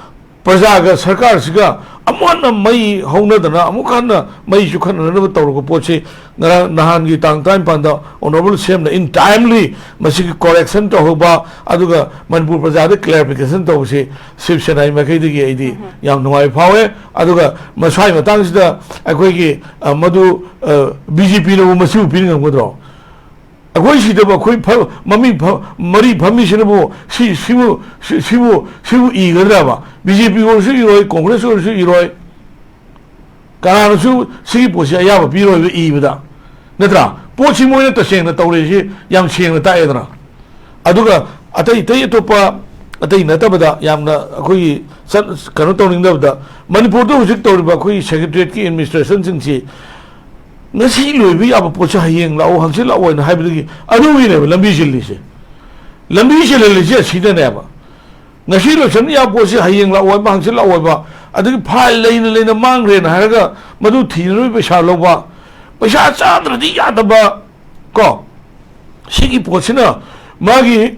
ꯄ꯭ꯔꯖꯥꯒ ꯁꯔꯀꯥꯔꯁꯤꯒ ꯑꯃꯨꯛ ꯍꯟꯅ ꯃꯩ ꯍꯧꯅꯗꯅ ꯑꯃꯨꯛ ꯍꯟꯅ ꯃꯩ ꯆꯨꯈꯠꯅꯅꯕ ꯇꯧꯔꯛꯄ ꯄꯣꯠꯁꯤ ꯉꯔꯥꯡ ꯅꯍꯥꯟꯒꯤ ꯇꯥꯡ ꯇꯔꯥꯅꯤꯄꯥꯟꯗ Honourable C M ꯅ in timely ꯃꯁꯤꯒꯤ correction ꯇꯧꯍꯧꯕ, ꯑꯗꯨꯒ ꯃꯅꯤꯄꯨꯔ ꯄ꯭ꯔꯖꯥꯗ clarification ꯇꯧꯕꯁꯤ ꯁꯤꯕ ꯁꯦꯅꯥꯒꯤ ꯃꯥꯏꯀꯩꯗꯒꯤ ꯑꯩꯗꯤ ꯌꯥꯝ ꯅꯨꯡꯉꯥꯏꯕ ꯐꯥꯎꯋꯦ꯫ ꯑꯗꯨꯒ ꯃꯁ꯭ꯋꯥꯏ ꯃꯇꯥꯡꯁꯤꯗ ꯑꯩꯈꯣꯏꯒꯤ, ꯑ, ꯃꯗꯨ, ꯑ, B J P ꯅꯕꯨ ꯃꯁꯤꯕꯨ ꯄꯤꯅ ꯉꯝꯒꯗ꯭ꯔꯣ? ꯑꯩꯈꯣꯏ ꯁꯤꯗꯕꯨ ꯑꯩꯈꯣꯏ ꯐ-, ꯃꯃꯤꯡ ꯐ-, ꯃꯔꯤ ꯐꯝꯃꯤꯁꯤꯅꯕꯨ ꯁꯤ-, ꯁꯤꯕꯨ, ꯁꯤ-, ꯁꯤꯕꯨ, ꯁꯤꯕꯨ ꯏꯒꯗ꯭ꯔꯕ? B J P ꯑꯣꯏꯔꯁꯨ ꯏꯔꯣꯏ, Congress ꯑꯣꯏꯔꯁꯨ ꯏꯔꯣꯏ꯫ ꯀꯅꯥꯅꯁꯨ ꯁꯤꯒꯤ ꯄꯣꯠꯁꯤ ꯑꯌꯥꯕ ꯄꯤꯔꯣꯏꯕ ꯏꯕꯗ, ꯅꯠꯇ꯭ꯔꯥ? ꯄꯣꯠꯁꯤ ꯃꯣꯏꯅ ꯇꯁꯦꯡꯅ ꯇꯧꯔꯛꯏꯁꯤ ꯌꯥꯝ ꯁꯦꯡꯅ ꯇꯥꯛꯑꯦꯗꯅ꯫ ꯑꯗꯨꯒ ꯑꯇꯩ, ꯑꯇꯩ ꯑꯇꯣꯞꯄ, ꯑꯇꯩ ꯅꯠꯇꯕꯗ ꯌꯥꯝꯅ ꯑꯩꯈꯣꯏꯒꯤ ꯆꯠ-, ꯀꯩꯅꯣ ꯇꯧꯅꯤꯡꯗꯕꯗ, ꯃꯅꯤꯄꯨꯔꯗ ꯍꯧꯖꯤꯛ ꯇꯧꯔꯤꯕ ꯑꯩꯈꯣꯏꯒꯤ secretariat ꯀꯤ administration ꯁꯤꯡꯁꯤ ꯉꯁꯤ ꯂꯣꯏꯕ ꯌꯥꯕ ꯄꯣꯠꯁꯦ ꯍꯌꯦꯡ ꯂꯥꯛꯑꯣ, ꯍꯪꯆꯤꯠ ꯂꯥꯛꯑꯣ ꯍꯥꯏꯅ ꯍꯥꯏꯕꯗꯒꯤ ꯑꯗꯨꯒꯤꯅꯦꯕ ꯂꯝꯕꯤ ꯆꯤꯜꯂꯤꯁꯦ꯫ ꯂꯝꯕꯤ ꯆꯤꯜꯍꯜꯂꯤꯁꯦ ꯑꯁꯤꯗꯅꯦꯕ꯫ ꯉꯁꯤ ꯂꯣꯏꯁꯟꯕ ꯌꯥꯕ ꯄꯣꯠꯁꯦ ꯍꯌꯦꯡ ꯂꯥꯛꯑꯣ ꯍꯥꯏꯕ, ꯍꯪꯆꯤꯠ ꯂꯥꯛꯑꯣ ꯍꯥꯏꯕ, ꯑꯗꯒꯤ file ꯂꯩꯅ ꯂꯩꯅ ꯃꯥꯡꯈ꯭ꯔꯦꯅ ꯍꯥꯏꯔꯒ ꯃꯗꯨ ꯊꯤꯅꯕꯒꯤ ꯄꯩꯁꯥ ꯂꯧꯕ, ꯄꯩꯁꯥ ꯆꯥꯗ꯭ꯔꯗꯤ ꯌꯥꯗꯕ ꯀꯣ꯫ ꯁꯤꯒꯤ ꯄꯣꯠꯁꯤꯅ ꯃꯥꯒꯤ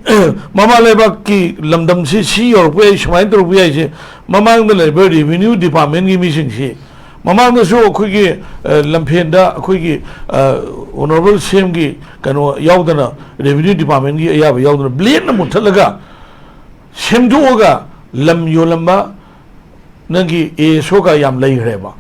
ꯃꯃꯥ ꯂꯩꯕꯥꯛꯀꯤ ꯂꯝꯗꯝꯁꯤ ꯁꯤ ꯌꯧꯔꯛꯄ ꯌꯥꯏ, ꯁꯨꯃꯥꯏꯅ ꯇꯧꯔꯛꯄ ꯌꯥꯏꯁꯦ, ꯃꯃꯥꯡꯗ ꯂꯩꯕ revenue department ꯀꯤ ꯃꯤꯁꯤꯡꯁꯤ, ꯃꯃꯥꯡꯗꯁꯨ ꯑꯩꯈꯣꯏꯒꯤ, ꯑ, ꯂꯝꯐꯦꯟꯗ ꯑꯩꯈꯣꯏꯒꯤ, ꯑ, honourable C M ꯒꯤ ꯀꯩꯅꯣ ꯌꯥꯎꯗꯅ, revenue department ꯀꯤ ꯑꯌꯥꯕ ꯌꯥꯎꯗꯅ, blade ꯅ ꯃꯨꯠꯊꯠꯂꯒ ꯁꯦꯝꯗꯣꯛꯑꯒ ꯂꯝ ꯌꯣꯜꯂꯝꯕ ꯅꯪꯒꯤ A S O ꯒ ꯌꯥꯝ ꯂꯩꯈ꯭ꯔꯦꯕ꯫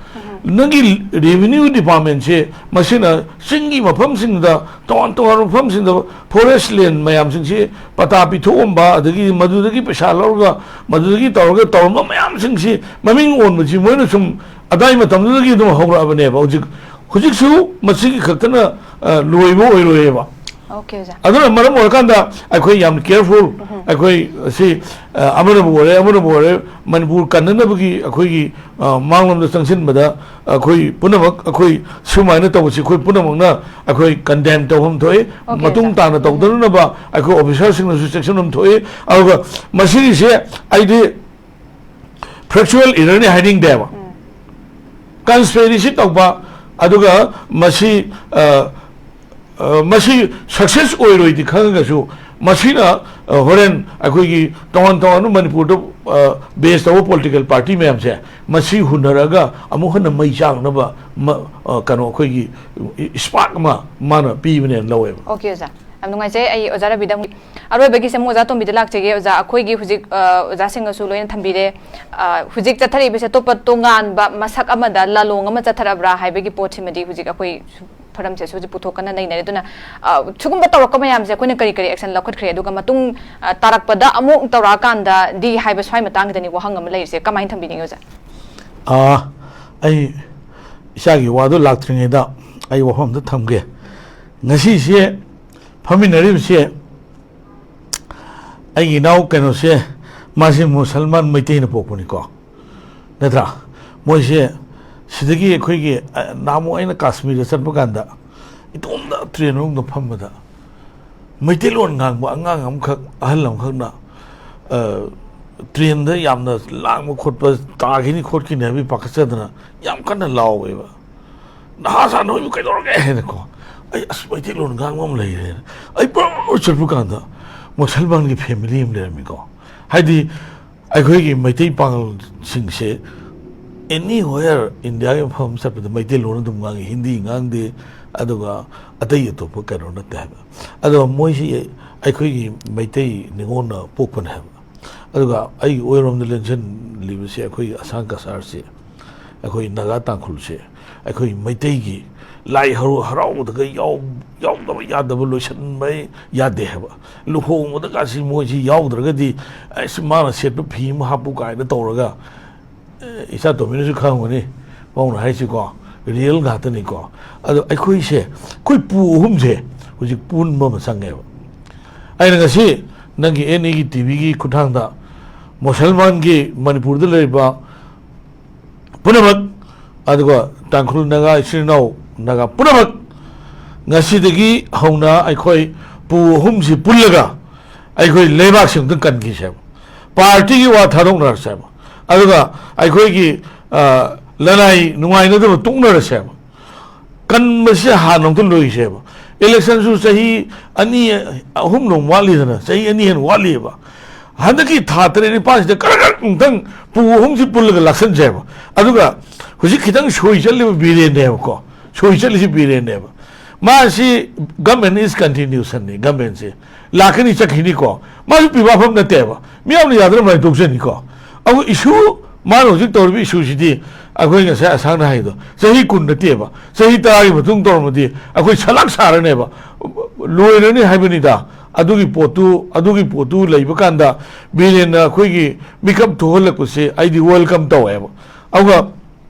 ꯅꯪꯒꯤ revenue department ꯁꯦ ꯃꯁꯤꯅ ꯆꯤꯡꯒꯤ ꯃꯐꯝꯁꯤꯡꯗ, ꯇꯣꯉꯥꯟ ꯇꯣꯉꯥꯟꯕ ꯃꯐꯝꯁꯤꯡꯗ forest land ꯃꯌꯥꯝꯁꯤꯡꯁꯤ ꯄꯇꯥ ꯄꯤꯊꯣꯛꯑꯝꯕ, ꯑꯗꯒꯤ ꯃꯗꯨꯗꯒꯤ ꯄꯩꯁꯥ ꯂꯧꯔꯒ, ꯃꯗꯨꯗꯒꯤ ꯇꯧꯔꯒ ꯇꯧꯔꯝꯕ ꯃꯌꯥꯝꯁꯤꯡꯁꯤ ꯃꯃꯤꯡ ꯑꯣꯟꯕꯁꯤ ꯃꯣꯏꯅ ꯁꯨꯝ ꯑꯗꯥꯏ ꯃꯇꯝꯗꯨꯗꯒꯤ ꯑꯗꯨꯝ ꯍꯧꯔꯛꯑꯕꯅꯦꯕ꯫ ꯍꯧꯖꯤꯛ, ꯍꯧꯖꯤꯛꯁꯨ ꯃꯁꯤꯒꯤ ꯈꯛꯇꯅ, ꯑ, ꯂꯣꯏꯕ ꯑꯣꯏꯔꯣꯏꯌꯦꯕ꯫ ꯑꯣꯀꯦ ꯑꯣꯖꯥ꯫ ꯑꯗꯨꯅ ꯃꯔꯝ ꯑꯣꯏꯔꯀꯥꯟꯗ ꯑꯩꯈꯣꯏ ꯌꯥꯝ careful, ꯑꯩꯈꯣꯏ ꯁꯤ, ꯑ, ꯑꯃꯅꯕꯨ ꯑꯣꯏꯔꯦ, ꯑꯃꯅꯕꯨ ꯑꯣꯏꯔꯦ, ꯃꯅꯤꯄꯨꯔ ꯀꯟꯅꯅꯕꯒꯤ ꯑꯩꯈꯣꯏꯒꯤ, ꯑ, ꯃꯥꯡꯂꯣꯝꯗ ꯆꯪꯁꯤꯟꯕꯗ ꯑꯩꯈꯣꯏ ꯄꯨꯝꯅꯃꯛ, ꯑꯩꯈꯣꯏ ꯁꯨꯃꯥꯏꯅ ꯇꯧꯕꯁꯤ ꯑꯩꯈꯣꯏ ꯄꯨꯝꯅꯃꯛꯅ ꯑꯩꯈꯣꯏ condemn ꯇꯧꯐꯝ ꯊꯣꯛꯏ꯫ ꯑꯣꯀꯦ, ꯃꯇꯨꯡ ꯑꯣꯖꯥ꯫ ꯇꯥꯅ ꯇꯧꯗꯅꯅꯕ ꯑꯩꯈꯣꯏ officer ꯁꯤꯡꯅꯁꯨ ꯆꯦꯛꯁꯤꯟꯐꯝ ꯊꯣꯛꯏ꯫ ꯑꯗꯨꯒ ꯃꯁꯤꯒꯤꯁꯦ ꯑꯩꯗꯤ factual error ꯅꯤ ꯍꯥꯏꯅꯤꯡꯗꯦꯕ꯫ Conspiracy ꯇꯧꯕ, ꯑꯗꯨꯒ ꯃꯁꯤ, ꯑ, ꯑ, ꯃꯁꯤ success ꯑꯣꯏꯔꯣꯏꯗꯤ ꯈꯪꯉꯒꯁꯨ, ꯃꯁꯤꯅ, ꯑ, ꯍꯣꯔꯦꯟ ꯑꯩꯈꯣꯏꯒꯤ ꯇꯣꯉꯥꯟ ꯇꯣꯉꯥꯟꯕ ꯃꯅꯤꯄꯨꯔꯗ, ꯑ, base ꯇꯧꯕ political party ꯃꯌꯥꯝꯁꯦ ꯃꯁꯤ ꯍꯨꯟꯅꯔꯒ ꯑꯃꯨꯛ ꯍꯟꯅ ꯃꯩ ꯆꯥꯛꯅꯕ ꯃ-, ꯑ, ꯀꯩꯅꯣ ꯑꯩꯈꯣꯏꯒꯤ spark ꯑꯃ ꯃꯥꯅ ꯄꯤꯕꯅꯦꯅ ꯂꯧꯋꯦꯕ꯫ ꯑꯣꯀꯦ ꯑꯣꯖꯥ, ꯌꯥꯝ ꯅꯨꯡꯉꯥꯏꯖꯩ꯫ ꯑꯩ ꯑꯣꯖꯥ ꯔꯕꯤꯗ ꯑꯃꯨꯛ ꯑꯔꯣꯏꯕꯒꯤꯁꯦ ꯑꯃꯨꯛ ꯑꯣꯖꯥ ꯇꯣꯝꯕꯤꯗ ꯂꯥꯛꯆꯒꯦ꯫ ꯑꯣꯖꯥ, ꯑꯩꯈꯣꯏꯒꯤ ꯍꯧꯖꯤꯛ, ꯑ, ꯑꯣꯖꯥꯁꯤꯡꯅꯁꯨ ꯂꯣꯏꯅ ꯊꯝꯕꯤꯔꯦ꯫ ꯑ, ꯍꯧꯖꯤꯛ ꯆꯠꯊꯔꯛꯏꯕꯁꯦ ꯑꯇꯣꯞꯄ ꯇꯣꯉꯥꯟꯕ ꯃꯁꯛ ꯑꯃꯗ ꯂꯥꯂꯣꯡ ꯑꯃ ꯆꯠꯊꯔꯛꯑꯕ꯭ꯔꯥ ꯍꯥꯏꯕꯒꯤ ꯄꯣꯠꯁꯤꯃꯗꯤ ꯍꯧꯖꯤꯛ ꯑꯩꯈꯣꯏ ꯐꯣꯔꯝꯁꯦꯁꯨ ꯍꯧꯖꯤꯛ ꯄꯨꯊꯣꯛꯀꯟꯅ ꯅꯩꯅꯔꯦ꯫ ꯑꯗꯨꯅ, ꯑ, ꯁꯤꯒꯨꯝꯕ ꯇꯧꯔꯛꯄ ꯃꯌꯥꯝꯁꯦ ꯑꯩꯈꯣꯏꯅ ꯀꯔꯤ ꯀꯔꯤ action ꯂꯧꯈꯠꯈ꯭ꯔꯦ, ꯑꯗꯨꯒ ꯃꯇꯨꯡ, ꯑ, ꯇꯥꯔꯛꯄꯗ ꯑꯃꯨꯛ ꯇꯧꯔꯛꯑꯀꯥꯟꯗꯗꯤ ꯍꯥꯏꯕ ꯁ꯭ꯋꯥꯏ ꯃꯇꯥꯡꯁꯤꯗꯅꯤ ꯋꯥꯍꯪ ꯑꯃ ꯂꯩꯔꯤꯁꯦ꯫ ꯀꯃꯥꯏꯅ ꯊꯝꯕꯤꯅꯤꯡꯉꯤ ꯑꯣꯖꯥ? ꯑꯥ, ꯑꯩ ꯏꯆꯥꯒꯤ ꯋꯥꯗꯣ ꯂꯥꯛꯇ꯭ꯔꯤꯉꯩꯗ ꯑꯩ ꯋꯥꯐꯝ ꯑꯝꯇ ꯊꯝꯒꯦ꯫ ꯉꯁꯤꯁꯦ ꯐꯝꯃꯤꯟꯅꯔꯤꯕꯁꯦ ꯑꯩꯒꯤ ꯏꯅꯥꯎ ꯀꯩꯅꯣꯁꯦ, ꯃꯥꯁꯦ ꯃꯨꯁꯜꯃꯥꯟ ꯃꯩꯇꯩꯅ ꯄꯣꯛꯄꯅꯤꯀꯣ, ꯅꯠꯇ꯭ꯔꯥ? ꯃꯣꯏꯁꯦ ꯁꯤꯗꯒꯤ ꯑꯩꯈꯣꯏꯒꯤ, ꯑ, ꯅꯍꯥꯟꯃꯨꯛ ꯑꯩꯅ ꯀꯥꯁꯃꯤꯔꯗ ꯆꯠꯄ ꯀꯥꯟꯗ ꯏꯇꯣꯝꯇ train ꯃꯅꯨꯡꯗ ꯐꯝꯕꯗ ꯃꯩꯇꯩꯂꯣꯟ ꯉꯥꯡꯕ ꯑꯉꯥꯡ ꯑꯃꯈꯛ, ꯑꯍꯜ ꯑꯃꯈꯛꯅ, ꯑ, train ꯗ ꯌꯥꯝꯅ ꯂꯥꯡꯕ ꯈꯣꯠꯄ ꯇꯥꯈꯤꯅꯤ ꯈꯣꯠꯈꯤꯅꯤ ꯍꯥꯏꯕꯒꯤ ꯄꯥꯈꯠꯆꯗꯅ ꯌꯥꯝ ꯀꯟꯅ ꯂꯥꯎꯋꯦꯕ꯫ "ꯅꯍꯥ ꯁꯥ ꯅꯣꯏꯕꯨ ꯀꯩꯗꯧꯔꯒꯦ?" ꯍꯥꯏꯅꯀꯣ꯫ ꯑꯩ ꯑꯁ ꯃꯩꯇꯩꯂꯣꯟ ꯉꯥꯡꯕ ꯑꯃ ꯂꯩꯔꯦꯅ ꯑꯩ ꯄꯨꯔꯥ ꯆꯠꯄ ꯀꯥꯟꯗ ꯃꯨꯁꯜꯃꯥꯟꯒꯤ ꯐꯦꯃꯤꯂꯤ ꯑꯃ ꯂꯩꯔꯝꯃꯤꯀꯣ꯫ ꯍꯥꯏꯗꯤ ꯑꯩꯈꯣꯏꯒꯤ ꯃꯩꯇꯩ ꯄꯥꯉꯜꯁꯤꯡꯁꯦ anywhere ꯏꯟꯗꯤꯌꯥꯒꯤ ꯃꯐꯝ ꯑꯃ ꯆꯠꯄꯗ ꯃꯩꯇꯩꯂꯣꯟ ꯑꯗꯨꯝ ꯉꯥꯡꯉꯤ, ꯍꯤꯟꯗꯤ ꯉꯥꯡꯗꯦ, ꯑꯗꯨꯒ ꯑꯇꯩ ꯑꯇꯣꯞꯄ ꯀꯩꯅꯣ ꯅꯠꯇꯦ ꯍꯥꯏꯕ꯫ ꯑꯗꯣ ꯃꯣꯏꯁꯤ ꯑꯩꯈꯣꯏꯒꯤ ꯃꯩꯇꯩ ꯅꯤꯉꯣꯜꯅ ꯄꯣꯛꯄꯅꯦ ꯍꯥꯏꯕ꯫ ꯑꯗꯨꯒ ꯑꯩꯒꯤ ꯑꯣꯏꯔꯣꯝꯗ ꯂꯦꯡꯁꯤꯜꯂꯤꯕꯁꯦ ꯑꯩꯈꯣꯏꯒꯤ ꯑꯁꯥꯡ ꯀꯁꯥꯔꯁꯦ, ꯑꯩꯈꯣꯏ ꯅꯥꯒꯥ ꯇꯥꯡꯈꯨꯜꯁꯦ, ꯑꯩꯈꯣꯏ ꯃꯩꯇꯩꯒꯤ ꯂꯥꯏ ꯍꯔꯥꯎ ꯍꯔꯥꯎꯕꯗꯒ ꯌꯥꯎ ꯌꯥꯎꯗꯕ ꯌꯥꯗꯕ, ꯂꯣꯏꯁꯤꯟꯕ ꯌꯥꯗꯦ ꯍꯥꯏꯕ꯫ ꯂꯨꯍꯣꯡꯕꯗꯒꯁꯤ ꯃꯣꯏꯁꯤ ꯌꯥꯎꯗ꯭ꯔꯒꯗꯤ ꯑꯁ ꯃꯥꯅ ꯁꯦꯠꯄ ꯐꯤ ꯑꯃ ꯍꯥꯞꯄꯨ ꯀꯥꯏꯅ ꯇꯧꯔꯒ, ꯑꯦ, ꯏꯆꯥ ꯇꯣꯝꯕꯤꯅꯁꯨ ꯈꯪꯉꯝꯒꯅꯤ ꯄꯥꯎꯅ ꯍꯥꯏꯁꯤꯀꯣ, ꯔꯤꯌꯦꯜ ꯉꯥꯛꯇꯅꯤꯀꯣ꯫ ꯑꯗꯣ ꯑꯩꯈꯣꯏꯁꯦ, ꯑꯩꯈꯣꯏ ꯄꯨ ꯑꯍꯨꯝꯁꯦ ꯍꯧꯖꯤꯛ ꯄꯨꯟꯕ ꯑꯃ ꯆꯪꯉꯦꯕ꯫ ꯑꯩꯅ ꯉꯁꯤ ꯅꯪꯒꯤ ꯑꯦꯟ ꯏꯒꯤ ꯇꯤꯚꯤꯒꯤ ꯈꯨꯠꯊꯥꯡꯗ ꯃꯨꯁꯜꯃꯥꯟꯒꯤ ꯃꯅꯤꯄꯨꯔꯗ ꯂꯩꯔꯤꯕ ꯄꯨꯝꯅꯃꯛ, ꯑꯗꯨꯒ ꯇꯥꯡꯈꯨꯜ ꯅꯥꯒꯥ ꯏꯆꯤꯟ ꯏꯅꯥꯎ ꯅꯥꯒꯥ ꯄꯨꯝꯅꯃꯛ, ꯉꯁꯤꯗꯒꯤ ꯍꯧꯅ ꯑꯩꯈꯣꯏ ꯄꯨ ꯑꯍꯨꯝꯁꯤ ꯄꯨꯜꯂꯒ ꯑꯩꯈꯣꯏ ꯂꯩꯕꯥꯛꯁꯤ ꯑꯃꯨꯛꯇꯪ ꯀꯟꯈꯤꯁꯦꯕ꯫ ꯄꯥꯔꯇꯤꯒꯤ ꯋꯥ ꯊꯥꯗꯣꯛꯅꯔꯁꯦꯕ꯫ ꯑꯗꯨꯒ ꯑꯩꯈꯣꯏꯒꯤ, ꯑ, ꯂꯅꯥꯏ ꯅꯨꯡꯉꯥꯏꯅꯗꯕ ꯇꯣꯛꯅꯔꯁꯦꯕ꯫ ꯀꯟꯕꯁꯦ ꯍꯥꯟꯅ ꯑꯃꯨꯛꯇ ꯂꯣꯏꯁꯦꯕ꯫ ꯏꯂꯦꯛꯁꯟꯁꯨ ꯆꯍꯤ ꯑꯅꯤ, ꯑꯍꯨꯝ ꯂꯣꯝ ꯋꯥꯠꯂꯤꯗꯅ, ꯆꯍꯤ ꯑꯅꯤ ꯍꯦꯟꯅ ꯋꯥꯠꯂꯤꯑꯕ꯫ ꯍꯟꯗꯛꯀꯤ ꯊꯥ ꯇꯔꯦꯠ ꯅꯤꯄꯥꯜꯁꯤꯗ ꯀꯔ ꯀꯔ ꯑꯃꯨꯛꯇꯪ ꯄꯨ ꯑꯍꯨꯝꯁꯤ ꯄꯨꯜꯂꯒ ꯂꯥꯛꯁꯟꯁꯦꯕ꯫ ꯑꯗꯨꯒ ꯍꯧꯖꯤꯛ ꯈꯤꯇꯪ ꯁꯣꯏ ꯆꯠꯂꯤꯕ ꯕꯤꯔꯦꯟꯅꯦꯕꯀꯣ, ꯁꯣꯏ ꯆꯠꯂꯤꯁꯤ ꯕꯤꯔꯦꯟꯅꯦꯕ꯫ ꯃꯥꯁꯤ government is continuationꯅꯤ, governmentꯁꯤ ꯂꯥꯛꯀꯅꯤ ꯆꯠꯈꯤꯅꯤꯀꯣ꯫ ꯃꯥꯁꯨ ꯄꯤꯕꯥꯐꯝ ꯅꯠꯇꯦꯕ, ꯃꯤꯌꯥꯝꯅ ꯌꯥꯗꯅ ꯃꯥꯏ ꯇꯣꯛꯆꯅꯤꯀꯣ꯫ ꯑꯗꯨ issue, ꯃꯥꯅ ꯍꯧꯖꯤꯛ ꯇꯧꯔꯤꯕ issueꯁꯤꯗꯤ ꯑꯩꯈꯣꯏ ꯉꯁꯥꯏ ꯑꯁꯥꯡꯅ ꯍꯥꯏꯗꯣ ꯆꯍꯤ ꯀꯨꯟ ꯅꯠꯇꯦꯕ, ꯆꯍꯤ ꯇꯔꯥꯒꯤ ꯃꯇꯨꯡ ꯇꯧꯔꯝꯃꯗꯤ ꯑꯩꯈꯣꯏ ꯁꯂꯥꯛ ꯁꯥꯔꯅꯦꯕ, ꯂꯣꯏꯔꯅꯤ ꯍꯥꯏꯕꯅꯤꯗ꯫ ꯑꯗꯨꯒꯤ ꯄꯣꯠꯇꯨ, ꯑꯗꯨꯒꯤ ꯄꯣꯠꯇꯨ ꯂꯩꯕ ꯀꯥꯟꯗ ꯕꯤꯔꯦꯟꯅ ꯑꯩꯈꯣꯏꯒꯤ ꯃꯤꯀꯞ ꯊꯣꯛꯍꯜꯂꯛꯄꯁꯦ ꯑꯩꯗꯤ welcome ꯇꯧꯋꯦꯕ꯫ ꯑꯗꯨꯒ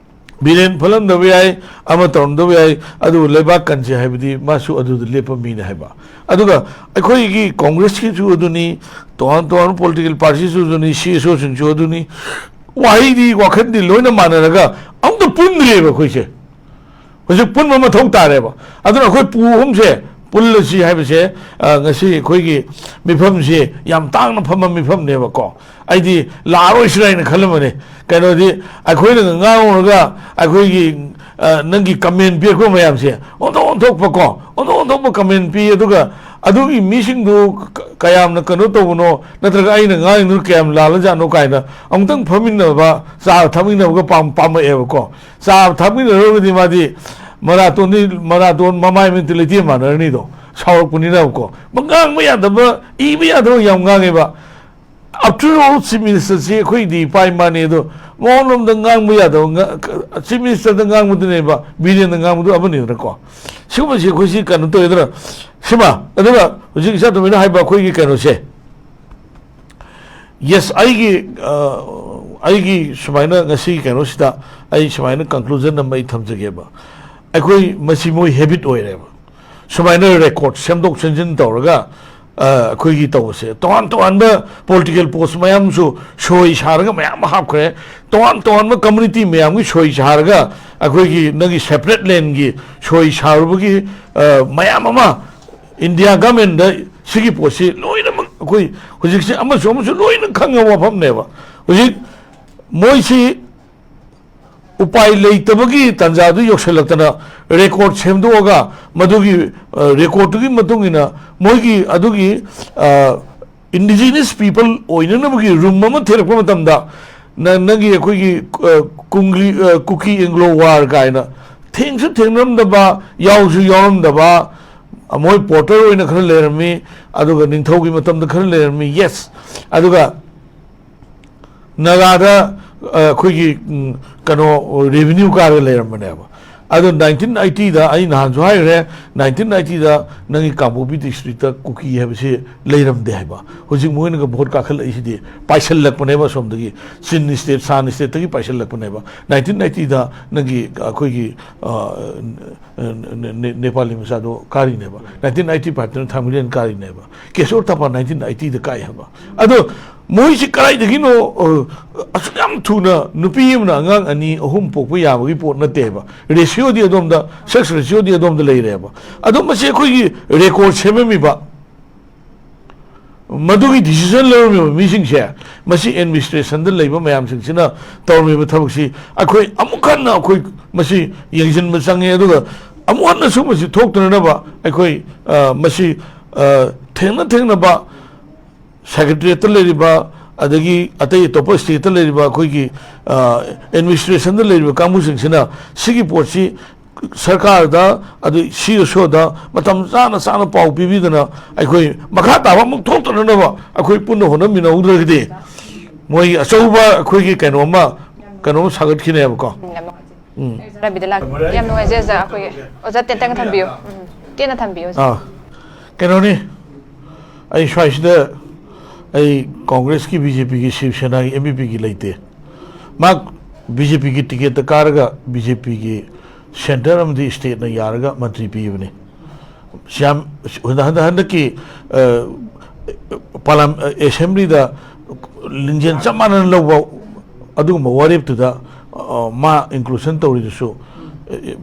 ꯕꯤꯔꯦꯟ ꯐꯠꯂꯝꯗꯕ ꯌꯥꯏ, ꯑꯃ ꯇꯧꯔꯝꯗꯕ ꯌꯥꯏ, ꯑꯗꯨꯕꯨ ꯂꯩꯕꯥꯛ ꯀꯟꯁꯦ ꯍꯥꯏꯕꯗꯤ ꯃꯥꯁꯨ ꯑꯗꯨꯗ ꯂꯦꯞꯄ ꯃꯤꯅꯦ ꯍꯥꯏꯕ꯫ ꯑꯗꯨꯒ ꯑꯩꯈꯣꯏꯒꯤ ꯀꯣꯡꯒ꯭ꯔꯦꯁꯀꯤꯁꯨ ꯑꯗꯨꯅꯤ, ꯇꯣꯉꯥꯟ ꯇꯣꯉꯥꯟꯕ political partyꯁꯨ ꯑꯗꯨꯅꯤ, CSOꯁꯤꯡꯁꯨ ꯑꯗꯨꯅꯤ, ꯋꯥꯍꯩꯗꯤ ꯋꯥꯈꯜꯗꯤ ꯂꯣꯏꯅ ꯃꯥꯟꯅꯔꯒ ꯑꯝꯇ ꯄꯨꯟꯗ꯭ꯔꯤꯑꯕ ꯑꯩꯈꯣꯏꯁꯦ꯫ ꯍꯧꯖꯤꯛ ꯄꯨꯟꯕ ꯃꯊꯧ ꯇꯥꯔꯦꯕ꯫ ꯑꯗꯨꯅ ꯑꯩꯈꯣꯏ ꯄꯨ ꯑꯍꯨꯝꯁꯦ ꯄꯨꯜꯂꯁꯤ ꯍꯥꯏꯕꯁꯦ, ꯑ, ꯉꯁꯤ ꯑꯩꯈꯣꯏꯒꯤ ꯃꯤꯐꯝꯁꯤ ꯌꯥꯝ ꯇꯥꯡꯅ ꯐꯝꯕ ꯃꯤꯐꯝꯅꯦꯕꯀꯣ꯫ ꯑꯩꯗꯤ ꯂꯥꯛꯑꯔꯣꯏꯁꯤꯔꯥ ꯍꯥꯏꯅ ꯈꯜꯂꯝꯕꯅꯤ꯫ ꯀꯩꯅꯣꯗꯤ ꯑꯩꯈꯣꯏꯅ ꯉꯥꯡꯉꯨꯔꯒ ꯑꯩꯈꯣꯏꯒꯤ, ꯑ, ꯅꯪꯒꯤ ꯀꯃꯦꯟ ꯄꯤꯔꯛꯄ ꯃꯌꯥꯝꯁꯦ ꯑꯣꯟꯊꯣꯛ ꯑꯣꯟꯊꯣꯛꯄ ꯀꯣ, ꯑꯣꯟꯊꯣꯛ ꯑꯣꯟꯊꯣꯛꯄ ꯀꯃꯦꯟ ꯄꯤ꯫ ꯑꯗꯨꯒ ꯑꯗꯨꯒꯤ ꯃꯤꯁꯤꯡꯗꯨ ꯀ-, ꯀꯌꯥꯝꯅ ꯀꯩꯅꯣ ꯇꯧꯕꯅꯣ, ꯅꯠꯇ꯭ꯔꯒ ꯑꯩꯅ ꯉꯥꯡꯉꯤꯗꯨꯅ ꯀꯌꯥꯝ ꯂꯥꯜꯂꯖꯥꯠꯅꯣ ꯀꯥꯏꯅ ꯑꯃꯨꯛꯇꯪ ꯐꯝꯃꯤꯟꯅꯕ, ꯆꯥ ꯊꯛꯃꯤꯟꯅꯕꯒ ꯄꯥꯝ-, ꯄꯥꯝꯃꯛꯑꯦꯕꯀꯣ꯫ ꯆꯥ ꯊꯛꯃꯤꯟꯅꯔꯨꯔꯒꯗꯤ ꯃꯥꯗꯤ ꯃꯔꯥꯇꯣꯟꯗꯤ, ꯃꯔꯥꯇꯣꯟ ꯃꯃꯥꯏ ꯃꯃꯤꯠꯇ ꯂꯩꯇꯦꯝ ꯃꯥꯟꯅꯔꯅꯤꯗꯣ, ꯁꯥꯎꯔꯛꯄꯅꯤꯅꯕꯀꯣ꯫ ꯃ-, ꯉꯥꯡꯕ ꯌꯥꯗꯕ, ꯏꯕ ꯌꯥꯗꯕ ꯌꯥꯝ ꯉꯥꯡꯉꯦꯕ꯫ After all, ꯆꯤꯐ ꯃꯤꯅꯤꯁꯇꯔꯁꯤ ꯑꯩꯈꯣꯏꯗꯤ ꯏꯄꯥ ꯏꯃꯥꯅꯤ꯫ ꯑꯗꯣ ꯃꯉꯣꯟꯂꯣꯝꯗ ꯉꯥꯡꯕ ꯌꯥꯗꯕ ꯉ-, ꯆꯤꯐ ꯃꯤꯅꯤꯁꯇꯔꯗ ꯉꯥꯡꯕꯗꯨꯅꯦꯕ ꯕꯤꯔꯦꯟꯗ ꯉꯥꯡꯕꯗꯨ ꯑꯃꯅꯤꯗꯅꯀꯣ꯫ ꯁꯤꯒꯨꯝꯕꯁꯤ ꯑꯩꯈꯣꯏꯁꯤ ꯀꯩꯅꯣ ꯇꯧꯋꯦꯗꯅ, ꯁꯤꯃ꯫ ꯑꯗꯨꯒ ꯍꯧꯖꯤꯛ ꯏꯆꯥ ꯇꯣꯝꯕꯤꯅ ꯍꯥꯏꯕ ꯑꯩꯈꯣꯏꯒꯤ ꯀꯩꯅꯣꯁꯦ, ꯌꯦꯁ, ꯑꯩꯒꯤ, ꯑ, ꯑꯩꯒꯤ ꯁꯨꯃꯥꯏꯅ ꯉꯁꯤꯒꯤ ꯀꯩꯅꯣꯁꯤꯗ ꯑꯩ ꯁꯨꯃꯥꯏꯅ ꯀꯟꯀ꯭ꯂꯨꯖꯟ ꯑꯃ ꯑꯩ ꯊꯝꯖꯒꯦꯕ꯫ ꯑꯩꯈꯣꯏ ꯃꯁꯤ ꯃꯣꯏ ꯍꯦꯕꯤꯠ ꯑꯣꯏꯔꯦꯕ꯫ ꯁꯨꯃꯥꯏꯅ ꯔꯦꯀꯣꯔꯠ ꯁꯦꯝꯗꯣꯛ ꯁꯦꯝꯖꯤꯟ ꯇꯧꯔꯒ, ꯑ, ꯑꯩꯈꯣꯏꯒꯤ ꯇꯧꯕꯁꯦ, ꯇꯣꯉꯥꯟ ꯇꯣꯉꯥꯟꯕ ꯄꯣꯂꯤꯇꯤꯀꯦꯜ ꯄꯣꯁ ꯃꯌꯥꯝꯁꯨ ꯁꯣꯏ ꯁꯥꯔꯒ ꯃꯌꯥꯝ ꯑꯃ ꯍꯥꯞꯈ꯭ꯔꯦ꯫ ꯇꯣꯉꯥꯟ ꯇꯣꯉꯥꯟꯕ ꯀꯝꯃꯨꯅꯤꯇꯤ ꯃꯌꯥꯝꯒꯤ ꯁꯣꯏ ꯁꯥꯔꯒ ꯑꯩꯈꯣꯏꯒꯤ ꯅꯪꯒꯤ ꯁꯦꯄꯔꯦꯠ ꯂꯦꯟꯒꯤ ꯁꯣꯏ ꯁꯥꯔꯨꯕꯒꯤ, ꯑ, ꯃꯌꯥꯝ ꯑꯃ ꯏꯟꯗꯤꯌꯥ ꯒꯃꯦꯟꯗ ꯁꯤꯒꯤ ꯄꯣꯠꯁꯤ ꯂꯣꯏꯅꯃꯛ ꯑꯩꯈꯣꯏ ꯍꯧꯖꯤꯛꯁꯦ ꯑꯃꯁꯨ ꯑꯃꯁꯨ ꯂꯣꯏꯅ ꯈꯪꯉꯕ ꯋꯥꯐꯝꯅꯦꯕ꯫ ꯍꯧꯖꯤꯛ ꯃꯣꯏꯁꯤ ꯎꯄꯥꯏ ꯂꯩꯇꯕꯒꯤ ꯇꯥꯟꯖꯥꯗꯨ ꯌꯧꯁꯤꯜꯂꯛꯇꯅ ꯔꯦꯀꯣꯔꯠ ꯁꯦꯝꯗꯣꯛꯑꯒ ꯃꯗꯨꯒꯤ, ꯑ, ꯔꯦꯀꯣꯔꯠꯇꯨꯒꯤ ꯃꯇꯨꯡ ꯏꯟꯅ ꯃꯣꯏꯒꯤ ꯑꯗꯨꯒꯤ, ꯑ, ꯏꯟꯗꯤꯖꯤꯅꯁ ꯄꯤꯄꯜ ꯑꯣꯏꯅꯅꯕꯒꯤ ꯔꯨꯝ ꯑꯃ ꯊꯤꯔꯛꯄ ꯃꯇꯝꯗ ꯅ-, ꯅꯪꯒꯤ ꯑꯩꯈꯣꯏꯒꯤ, ꯑ, ꯀꯨꯡꯒ꯭ꯔꯤ-, ꯑ, ꯀꯨꯀꯤ ꯑꯦꯡꯒ꯭ꯂꯣ ꯋꯥꯔ ꯀꯥꯏꯅ ꯊꯦꯡꯁꯨ ꯊꯦꯡꯅꯔꯝꯗꯕ, ꯌꯥꯎꯁꯨ ꯌꯥꯎꯔꯝꯗꯕ, ꯃꯣꯏ ꯄꯣꯔꯇꯔ ꯑꯣꯏꯅ ꯈꯔ ꯂꯩꯔꯝꯃꯤ, ꯑꯗꯨꯒ ꯅꯤꯡꯊꯧꯒꯤ ꯃꯇꯝꯗ ꯈꯔ ꯂꯩꯔꯝꯃꯤ, ꯌꯦꯁ꯫ ꯑꯗꯨꯒ ꯅꯥꯒꯥꯗ, ꯑ, ꯑꯩꯈꯣꯏꯒꯤ, ꯎꯝ, ꯀꯩꯅꯣ, ꯔꯦꯚꯤꯅ꯭ꯌꯨ ꯀꯥꯔꯒ ꯂꯩꯔꯝꯕꯅꯦꯕ꯫ ꯑꯗꯣ ꯅꯥꯏꯟꯇꯤꯟ ꯑꯩꯠꯇꯤꯗ, ꯑꯩ ꯅꯍꯥꯟꯁꯨ ꯍꯥꯏꯈ꯭ꯔꯦ, ꯅꯥꯏꯟꯇꯤꯟ ꯑꯩꯠꯇꯤꯗ ꯅꯪꯒꯤ ꯀꯥꯡꯄꯣꯛꯄꯤ ꯗꯤꯁꯇ꯭ꯔꯤꯛꯇ ꯀꯨꯀꯤ ꯍꯥꯏꯕꯁꯤ ꯂꯩꯔꯝꯗꯦ ꯍꯥꯏꯕ꯫ ꯍꯧꯖꯤꯛ ꯃꯣꯏꯅꯒ ꯚꯣꯠ ꯀꯥꯈꯠꯂꯛꯏꯁꯤꯗꯤ ꯄꯥꯏꯁꯤꯜꯂꯛꯄꯅꯦꯕ, ꯑꯁꯣꯝꯗꯒꯤ ꯆꯤꯟ ꯁ꯭ꯇꯦꯠ, ꯁꯥꯟ ꯁ꯭ꯇꯦꯠꯇꯒꯤ ꯄꯥꯏꯁꯤꯜꯂꯛꯄꯅꯦꯕ꯫ ꯅꯥꯏꯟꯇꯤꯟ ꯑꯩꯠꯇꯤꯗ ꯅꯪꯒꯤ ꯑꯩꯈꯣꯏꯒꯤ, ꯑ, ꯅꯦ-, ꯅꯦ-, ꯅꯦꯄꯥꯂꯤ ꯃꯆꯥꯗꯣ ꯀꯥꯔꯤꯅꯦꯕ꯫ ꯅꯥꯏꯟꯇꯤꯟ ꯑꯩꯠꯇꯤ ꯐꯥꯏꯚꯇꯅ ꯊꯥꯡꯃꯩꯕꯟ ꯀꯥꯔꯤꯅꯦꯕ꯫ ꯀꯦꯁꯣꯔ ꯇꯄꯥ ꯅꯥꯏꯟꯇꯤꯟ ꯑꯩꯠꯇꯤꯗ ꯀꯥꯏ ꯍꯥꯏꯕ꯫ ꯑꯗꯣ ꯃꯣꯏꯁꯤ ꯀꯗꯥꯏꯗꯒꯤꯅꯣ, ꯑ, ꯑꯁꯨꯛ ꯌꯥꯝ ꯊꯨꯅ ꯅꯨꯄꯤ ꯑꯃꯅ ꯑꯉꯥꯡ ꯑꯅꯤ ꯑꯍꯨꯝ ꯄꯣꯛꯄ ꯌꯥꯕꯒꯤ ꯄꯣꯠ ꯅꯠꯇꯦꯕ꯫ ꯔꯦꯁꯤꯌꯣꯗꯤ ꯑꯗꯣꯝꯗ, ꯁꯦꯛꯁ ꯔꯦꯁꯤꯌꯣꯗꯤ ꯑꯗꯣꯝꯗ ꯂꯩꯔꯦꯕ꯫ ꯑꯗꯣ ꯃꯁꯤ ꯑꯩꯈꯣꯏꯒꯤ ꯔꯦꯀꯣꯔꯠ ꯁꯦꯝꯃꯝꯃꯤꯕ, ꯃꯗꯨꯒꯤ ꯗꯤꯁꯤꯖꯟ ꯂꯧꯔꯝꯃꯤꯕ ꯃꯤꯁꯤꯡꯁꯦ, ꯃꯁꯤ ꯑꯦꯗꯃꯤꯅꯤꯁꯇ꯭ꯔꯦꯁꯟꯗ ꯂꯩꯕ ꯃꯌꯥꯝꯁꯤꯡꯁꯤꯅ ꯇꯧꯔꯝꯃꯤꯕ ꯊꯕꯛꯁꯤ ꯑꯩꯈꯣꯏ ꯑꯃꯨꯛ ꯍꯟꯅ ꯑꯩꯈꯣꯏ ꯃꯁꯤ ꯌꯦꯡꯁꯤꯟꯕ ꯆꯪꯉꯤ꯫ ꯑꯗꯨꯒ ꯑꯃꯨꯛ ꯍꯟꯅ ꯁꯨꯝꯕꯁꯤ ꯊꯣꯛꯇꯅꯅꯕ ꯑꯩꯈꯣꯏ, ꯑ, ꯃꯁꯤ, ꯑ, ꯊꯦꯡꯅ ꯊꯦꯡꯅꯕ ꯁꯦꯀ꯭ꯔꯦꯇꯔꯤꯌꯦꯠꯇ ꯂꯩꯔꯤꯕ, ꯑꯗꯒꯤ ꯑꯇꯩ ꯑꯇꯣꯞꯄ ꯁ꯭ꯇꯦꯠꯇ ꯂꯩꯔꯤꯕ ꯑꯩꯈꯣꯏꯒꯤ, ꯑ, ꯑꯦꯗꯃꯤꯅꯤꯁꯇ꯭ꯔꯦꯁꯟꯗ ꯂꯩꯔꯤꯕ ꯀꯥꯡꯕꯨꯁꯤꯡꯁꯤꯅ ꯁꯤꯒꯤ ꯄꯣꯠꯁꯤ ꯁꯔꯀꯥꯔꯗ, ꯑꯗꯨ ꯁꯤ ꯏ ꯑꯣꯗ ꯃꯇꯝ ꯆꯥꯅ ꯆꯥꯅ ꯄꯥꯎ ꯄꯤꯕꯤꯗꯅ ꯑꯩꯈꯣꯏ ꯃꯈꯥ ꯇꯥꯕ ꯑꯃꯨꯛ ꯊꯣꯛꯇꯅꯅꯕ ꯑꯩꯈꯣꯏ ꯄꯨꯟꯅ ꯍꯣꯠꯅꯃꯤꯟꯅꯍꯧꯗ꯭ꯔꯒꯗꯤ ꯃꯣꯏ ꯑꯆꯧꯕ ꯑꯩꯈꯣꯏꯒꯤ ꯀꯩꯅꯣꯝꯃ, ꯀꯩꯅꯣꯝ ꯁꯥꯒꯠꯈꯤꯅꯦꯕꯀꯣ꯫ ꯎꯝ, ꯌꯥꯝ ꯅꯨꯡꯉꯥꯏꯖꯩ꯫ ꯎꯝ꯫ ꯑꯩ ꯑꯣꯖꯥ ꯔꯕꯤꯗ ꯂꯥꯛ-, ꯌꯥꯝ ꯅꯨꯡꯉꯥꯏꯖꯩ ꯑꯣꯖꯥ꯫ ꯑꯩꯈꯣꯏꯒꯤ ꯑꯣꯖꯥ ꯇꯦꯟꯇꯪ ꯊꯝꯕꯤꯌꯨ꯫ ꯎꯝ, ꯇꯦꯟꯅ ꯊꯝꯕꯤꯌꯨ ꯑꯣꯖꯥ꯫ ꯑꯥ, ꯀꯩꯅꯣꯅꯤ, ꯑꯩ ꯁ꯭ꯋꯥꯏꯁꯤꯗ ꯑꯩ ꯀꯣꯡꯒ꯭ꯔꯦꯁꯀꯤ, ꯕꯤ ꯖꯦ ꯄꯤꯒꯤ, ꯁꯤꯕ ꯁꯦꯅꯥꯒꯤ, ꯑꯦꯝ ꯕꯤ ꯄꯤꯒꯤ ꯂꯩꯇꯦ꯫ ꯃꯥ ꯕꯤ ꯖꯦ ꯄꯤꯒꯤ ꯇꯤꯀꯦꯠꯇ ꯀꯥꯔꯒ ꯕꯤ ꯖꯦ ꯄꯤꯒꯤ ꯁꯦꯟꯇꯔ ꯑꯃꯗꯤ ꯁ꯭ꯇꯦꯠꯅ ꯌꯥꯔꯒ ꯃꯟꯇ꯭ꯔꯤ ꯄꯤꯕꯅꯤ꯫ ꯌꯥꯝ ꯍꯟꯗꯛ, ꯍꯟꯗꯛ, ꯍꯟꯗꯛꯀꯤ, ꯑ, ꯄꯥꯔꯂꯥꯝ-, ꯑ, ꯑꯦꯁꯦꯝꯕ꯭ꯂꯤꯗ ꯂꯤꯡꯖꯦꯜ ꯆꯞ ꯃꯥꯟꯅꯅ ꯂꯧꯕ ꯑꯗꯨꯒꯨꯝꯕ ꯋꯥꯔꯦꯞꯇꯨꯗ, ꯑ, ꯃꯥ ꯏꯟꯀ꯭ꯂꯨꯁꯟ ꯇꯧꯔꯤꯗꯨꯁꯨ, ꯑ,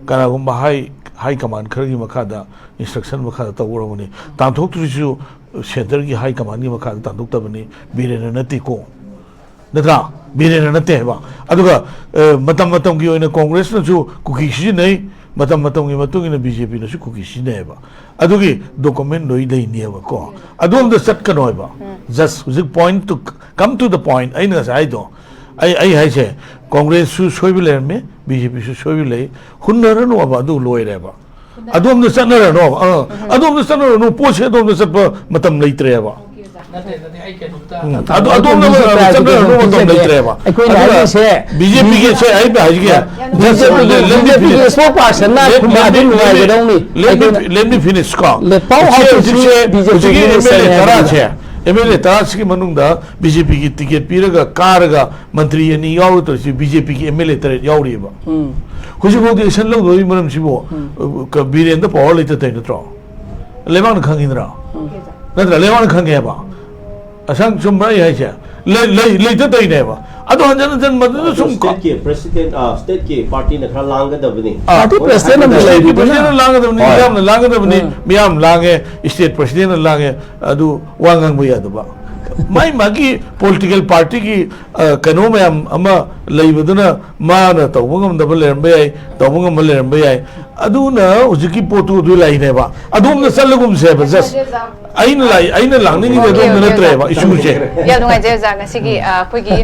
ꯀꯅꯥꯒꯨꯝꯕ ꯍꯥꯏ, ꯍꯥꯏ ꯀꯃꯥꯟ ꯈꯔꯒꯤ ꯃꯈꯥꯗ, ꯏꯟꯁꯇ꯭ꯔꯛꯁꯟ ꯃꯈꯥꯗ ꯇꯧꯒꯗꯧꯕꯅꯤ꯫ ꯇꯥꯟꯊꯣꯛꯇ꯭ꯔꯤꯁꯨ ꯁꯦꯟꯇꯔꯒꯤ ꯍꯥꯏ ꯀꯃꯥꯟꯒꯤ ꯃꯈꯥꯗ ꯇꯥꯟꯊꯣꯛꯇꯕꯅꯤ, ꯕꯤꯔꯦꯟꯅ ꯅꯠꯇꯦꯀꯣ꯫ ꯅꯠꯇ꯭ꯔꯥ? ꯕꯤꯔꯦꯟꯅ ꯅꯠꯇꯦ ꯍꯥꯏꯕ꯫ ꯑꯗꯨꯒ, ꯑ, ꯃꯇꯝ ꯃꯇꯝꯒꯤ ꯑꯣꯏꯅ ꯀꯣꯡꯒ꯭ꯔꯦꯁꯅꯁꯨ ꯀꯨꯀꯤ ꯁꯤꯖꯤꯟꯅꯩ, ꯃꯇꯝ ꯃꯇꯝꯒꯤ ꯃꯇꯨꯡ ꯏꯟꯅ ꯕꯤ ꯖꯦ ꯄꯤꯅꯁꯨ ꯀꯨꯀꯤ ꯁꯤꯖꯤꯟꯅꯩ ꯍꯥꯏꯕ꯫ ꯑꯗꯨꯒꯤ ꯗꯣꯀꯨꯃꯦꯟ ꯂꯣꯏ ꯂꯩꯅꯦꯕꯀꯣ꯫ ꯑꯗꯣꯝꯗ ꯆꯠꯀꯅꯣ ꯍꯥꯏꯕ꯫ ꯎꯝ꯫ Just ꯍꯧꯖꯤꯛ point to, come to the point, ꯑꯩꯅ ꯉꯁꯥꯏ ꯍꯥꯏꯗꯣ, ꯑꯩ, ꯑꯩ ꯍꯥꯏꯁꯦ, ꯀꯣꯡꯒ꯭ꯔꯦꯁꯁꯨ ꯁꯣꯏꯕ ꯂꯩꯔꯝꯃꯦ, ꯕꯤ ꯖꯦ ꯄꯤꯁꯨ ꯁꯣꯏꯕ ꯂꯩ, ꯍꯨꯟꯅꯔꯅꯣꯕ, ꯑꯗꯨ ꯂꯣꯏꯔꯦꯕ꯫ ꯑꯗꯣꯝꯗ ꯆꯠꯅꯔꯅꯣꯕ, ꯑꯥ, ꯎꯝ꯫ ꯑꯗꯣꯝꯗ ꯆꯠꯅꯔꯅꯨ, ꯄꯣꯠꯁꯦ ꯑꯗꯣꯝꯗ ꯆꯠꯄ ꯃꯇꯝ ꯂꯩꯇ꯭ꯔꯦꯕ꯫ ꯅꯠꯇꯦ, ꯅꯠꯇꯦ, ꯑꯩ ꯀꯩꯅꯣꯝꯇ ꯎꯝ, ꯑꯗꯨ, ꯑꯗꯣꯝꯗ ꯆꯠꯅꯔꯅꯨ ꯃꯇꯝ ꯂꯩꯇ꯭ꯔꯦꯕ꯫ ꯑꯩꯈꯣꯏꯅ ꯑꯗꯨꯒ ꯍꯥꯏꯔꯤꯁꯦ ꯕꯤ ꯖꯦ ꯄꯤꯒꯤ ꯁꯦ ꯑꯩ ꯍꯥꯏꯖꯒꯦ, ꯕꯤ ꯖꯦ ꯄꯤꯒꯤ, ꯕꯤ ꯖꯦ ꯄꯤꯒꯤ spokesperson ꯅ ꯈꯨꯝꯕ ꯑꯗꯨꯝ ꯅꯨꯡꯉꯥꯏꯒꯗꯧꯅꯤ꯫ Let me, let me finish ꯀꯣ꯫ ꯄꯥꯎ ꯍꯧꯖꯤꯛ, ꯍꯥꯏꯗꯣꯛꯁꯤ ꯍꯧꯖꯤꯛꯁꯦ, ꯕꯤ ꯖꯦ ꯄꯤꯒꯤ ꯍꯧꯖꯤꯛꯀꯤ ꯑꯦꯝ ꯑꯦꯜ ꯑꯦ ꯃꯤꯅꯤꯁꯇꯔꯅꯦ ꯇꯔꯥꯁꯦ, ꯍꯥꯏꯕꯅꯤ꯫ ꯑꯦꯝ ꯑꯦꯜ ꯑꯦ ꯇꯔꯥꯁꯤꯒꯤ ꯃꯅꯨꯡꯗ ꯕꯤ ꯖꯦ ꯄꯤꯒꯤ ꯇꯤꯀꯦꯠ ꯄꯤꯔꯒ ꯀꯥꯔꯒ ꯃꯟꯇ꯭ꯔꯤ ꯑꯅꯤ ꯌꯥꯎꯔꯛꯇꯧꯔꯤꯁꯤ ꯕꯤ ꯖꯦ ꯄꯤꯒꯤ ꯑꯦꯝ ꯑꯦꯜ ꯑꯦ ꯇꯔꯦꯠ ꯌꯥꯎꯔꯤꯑꯕ꯫ ꯎꯝ꯫ ꯍꯧꯖꯤꯛꯐꯥꯎꯗꯤ action ꯂꯧꯗꯕꯒꯤ ꯃꯔꯝꯁꯤꯕꯨ, ꯎꯝ꯫ ꯑ, ꯕꯤꯔꯦꯟꯗ power ꯂꯩꯇ ꯇꯧꯔꯤ ꯅꯠꯇ꯭ꯔꯣ? ꯂꯩꯕꯥꯛꯅ ꯈꯪꯉꯤꯗꯅ꯫ ꯎꯝ꯫ ꯅꯠꯇ꯭ꯔꯥ? ꯂꯩꯕꯥꯛꯅ ꯈꯪꯉꯦꯕ꯫ ꯑꯁꯪ ꯆꯨꯝꯕ꯭ꯔꯥ ꯑꯩ ꯍꯥꯏꯁꯦ? ꯂꯩ-, ꯂꯩ-, ꯂꯩꯇ ꯇꯧꯔꯤꯅꯦꯕ꯫ ꯑꯗꯣ ꯍꯟꯖꯟ ꯍꯟꯖꯟ ꯃꯗꯨꯗ ꯑꯗꯣ ꯁꯨꯝ ꯀꯣ-, state ꯀꯤ president, ꯑ, state ꯀꯤ party ꯅ ꯈꯔ ꯂꯥꯡꯒꯗꯕꯅꯤ꯫ ꯑꯥ꯫ Party president ꯑꯃ ꯁ꯭ꯇꯦꯠꯀꯤ ꯂꯩꯔꯤꯗꯅ꯫ President ꯅ ꯂꯥꯡꯒꯗꯕꯅꯤ, ꯍꯣꯏ꯫ ꯃꯤꯌꯥꯝꯅ ꯂꯥꯡꯒꯗꯕꯅꯤ, ꯎꯝ꯫ ꯃꯤꯌꯥꯝ ꯂꯥꯡꯉꯦ, state president ꯅ ꯂꯥꯡꯉꯦ, ꯑꯗꯨ ꯋꯥ ꯉꯥꯡꯕ ꯌꯥꯗꯕ꯫ ꯃꯥꯏ ꯃꯥꯒꯤ ꯄꯣꯂꯤꯇꯤꯀꯦꯜ ꯄꯥꯔꯇꯤꯒꯤ ꯀꯩꯅꯣ ꯃꯌꯥꯝ ꯑꯃ ꯂꯩꯕꯗꯨꯅ ꯃꯥꯅ ꯇꯧꯕ ꯉꯝꯗꯕ ꯂꯩꯔꯝꯕ ꯌꯥꯏ, ꯇꯧꯕ ꯉꯝꯕ ꯂꯩꯔꯝꯕ ꯌꯥꯏ꯫ ꯑꯗꯨꯅ ꯍꯧꯖꯤꯛꯀꯤ ꯄꯣꯠꯇꯨ ꯑꯗꯨ ꯂꯩꯅꯦꯕ꯫ ꯑꯗꯣꯝꯗ ꯆꯠꯂꯒꯨꯝꯁꯦꯕ꯫ ꯖꯁ ꯑꯩꯅ ꯂꯥꯛ ꯑꯩꯅ ꯂꯥꯛꯅꯤꯡꯉꯤꯁꯦ ꯑꯗꯣꯝꯗ ꯅꯠꯇ꯭ꯔꯦꯕ ꯏꯁꯨꯁꯦ꯫ ꯌꯥꯝ ꯅꯨꯡꯉꯥꯏꯖꯔꯦ ꯑꯣꯖꯥ꯫ ꯉꯁꯤꯒꯤ ꯑ, ꯑꯩꯈꯣꯏꯒꯤ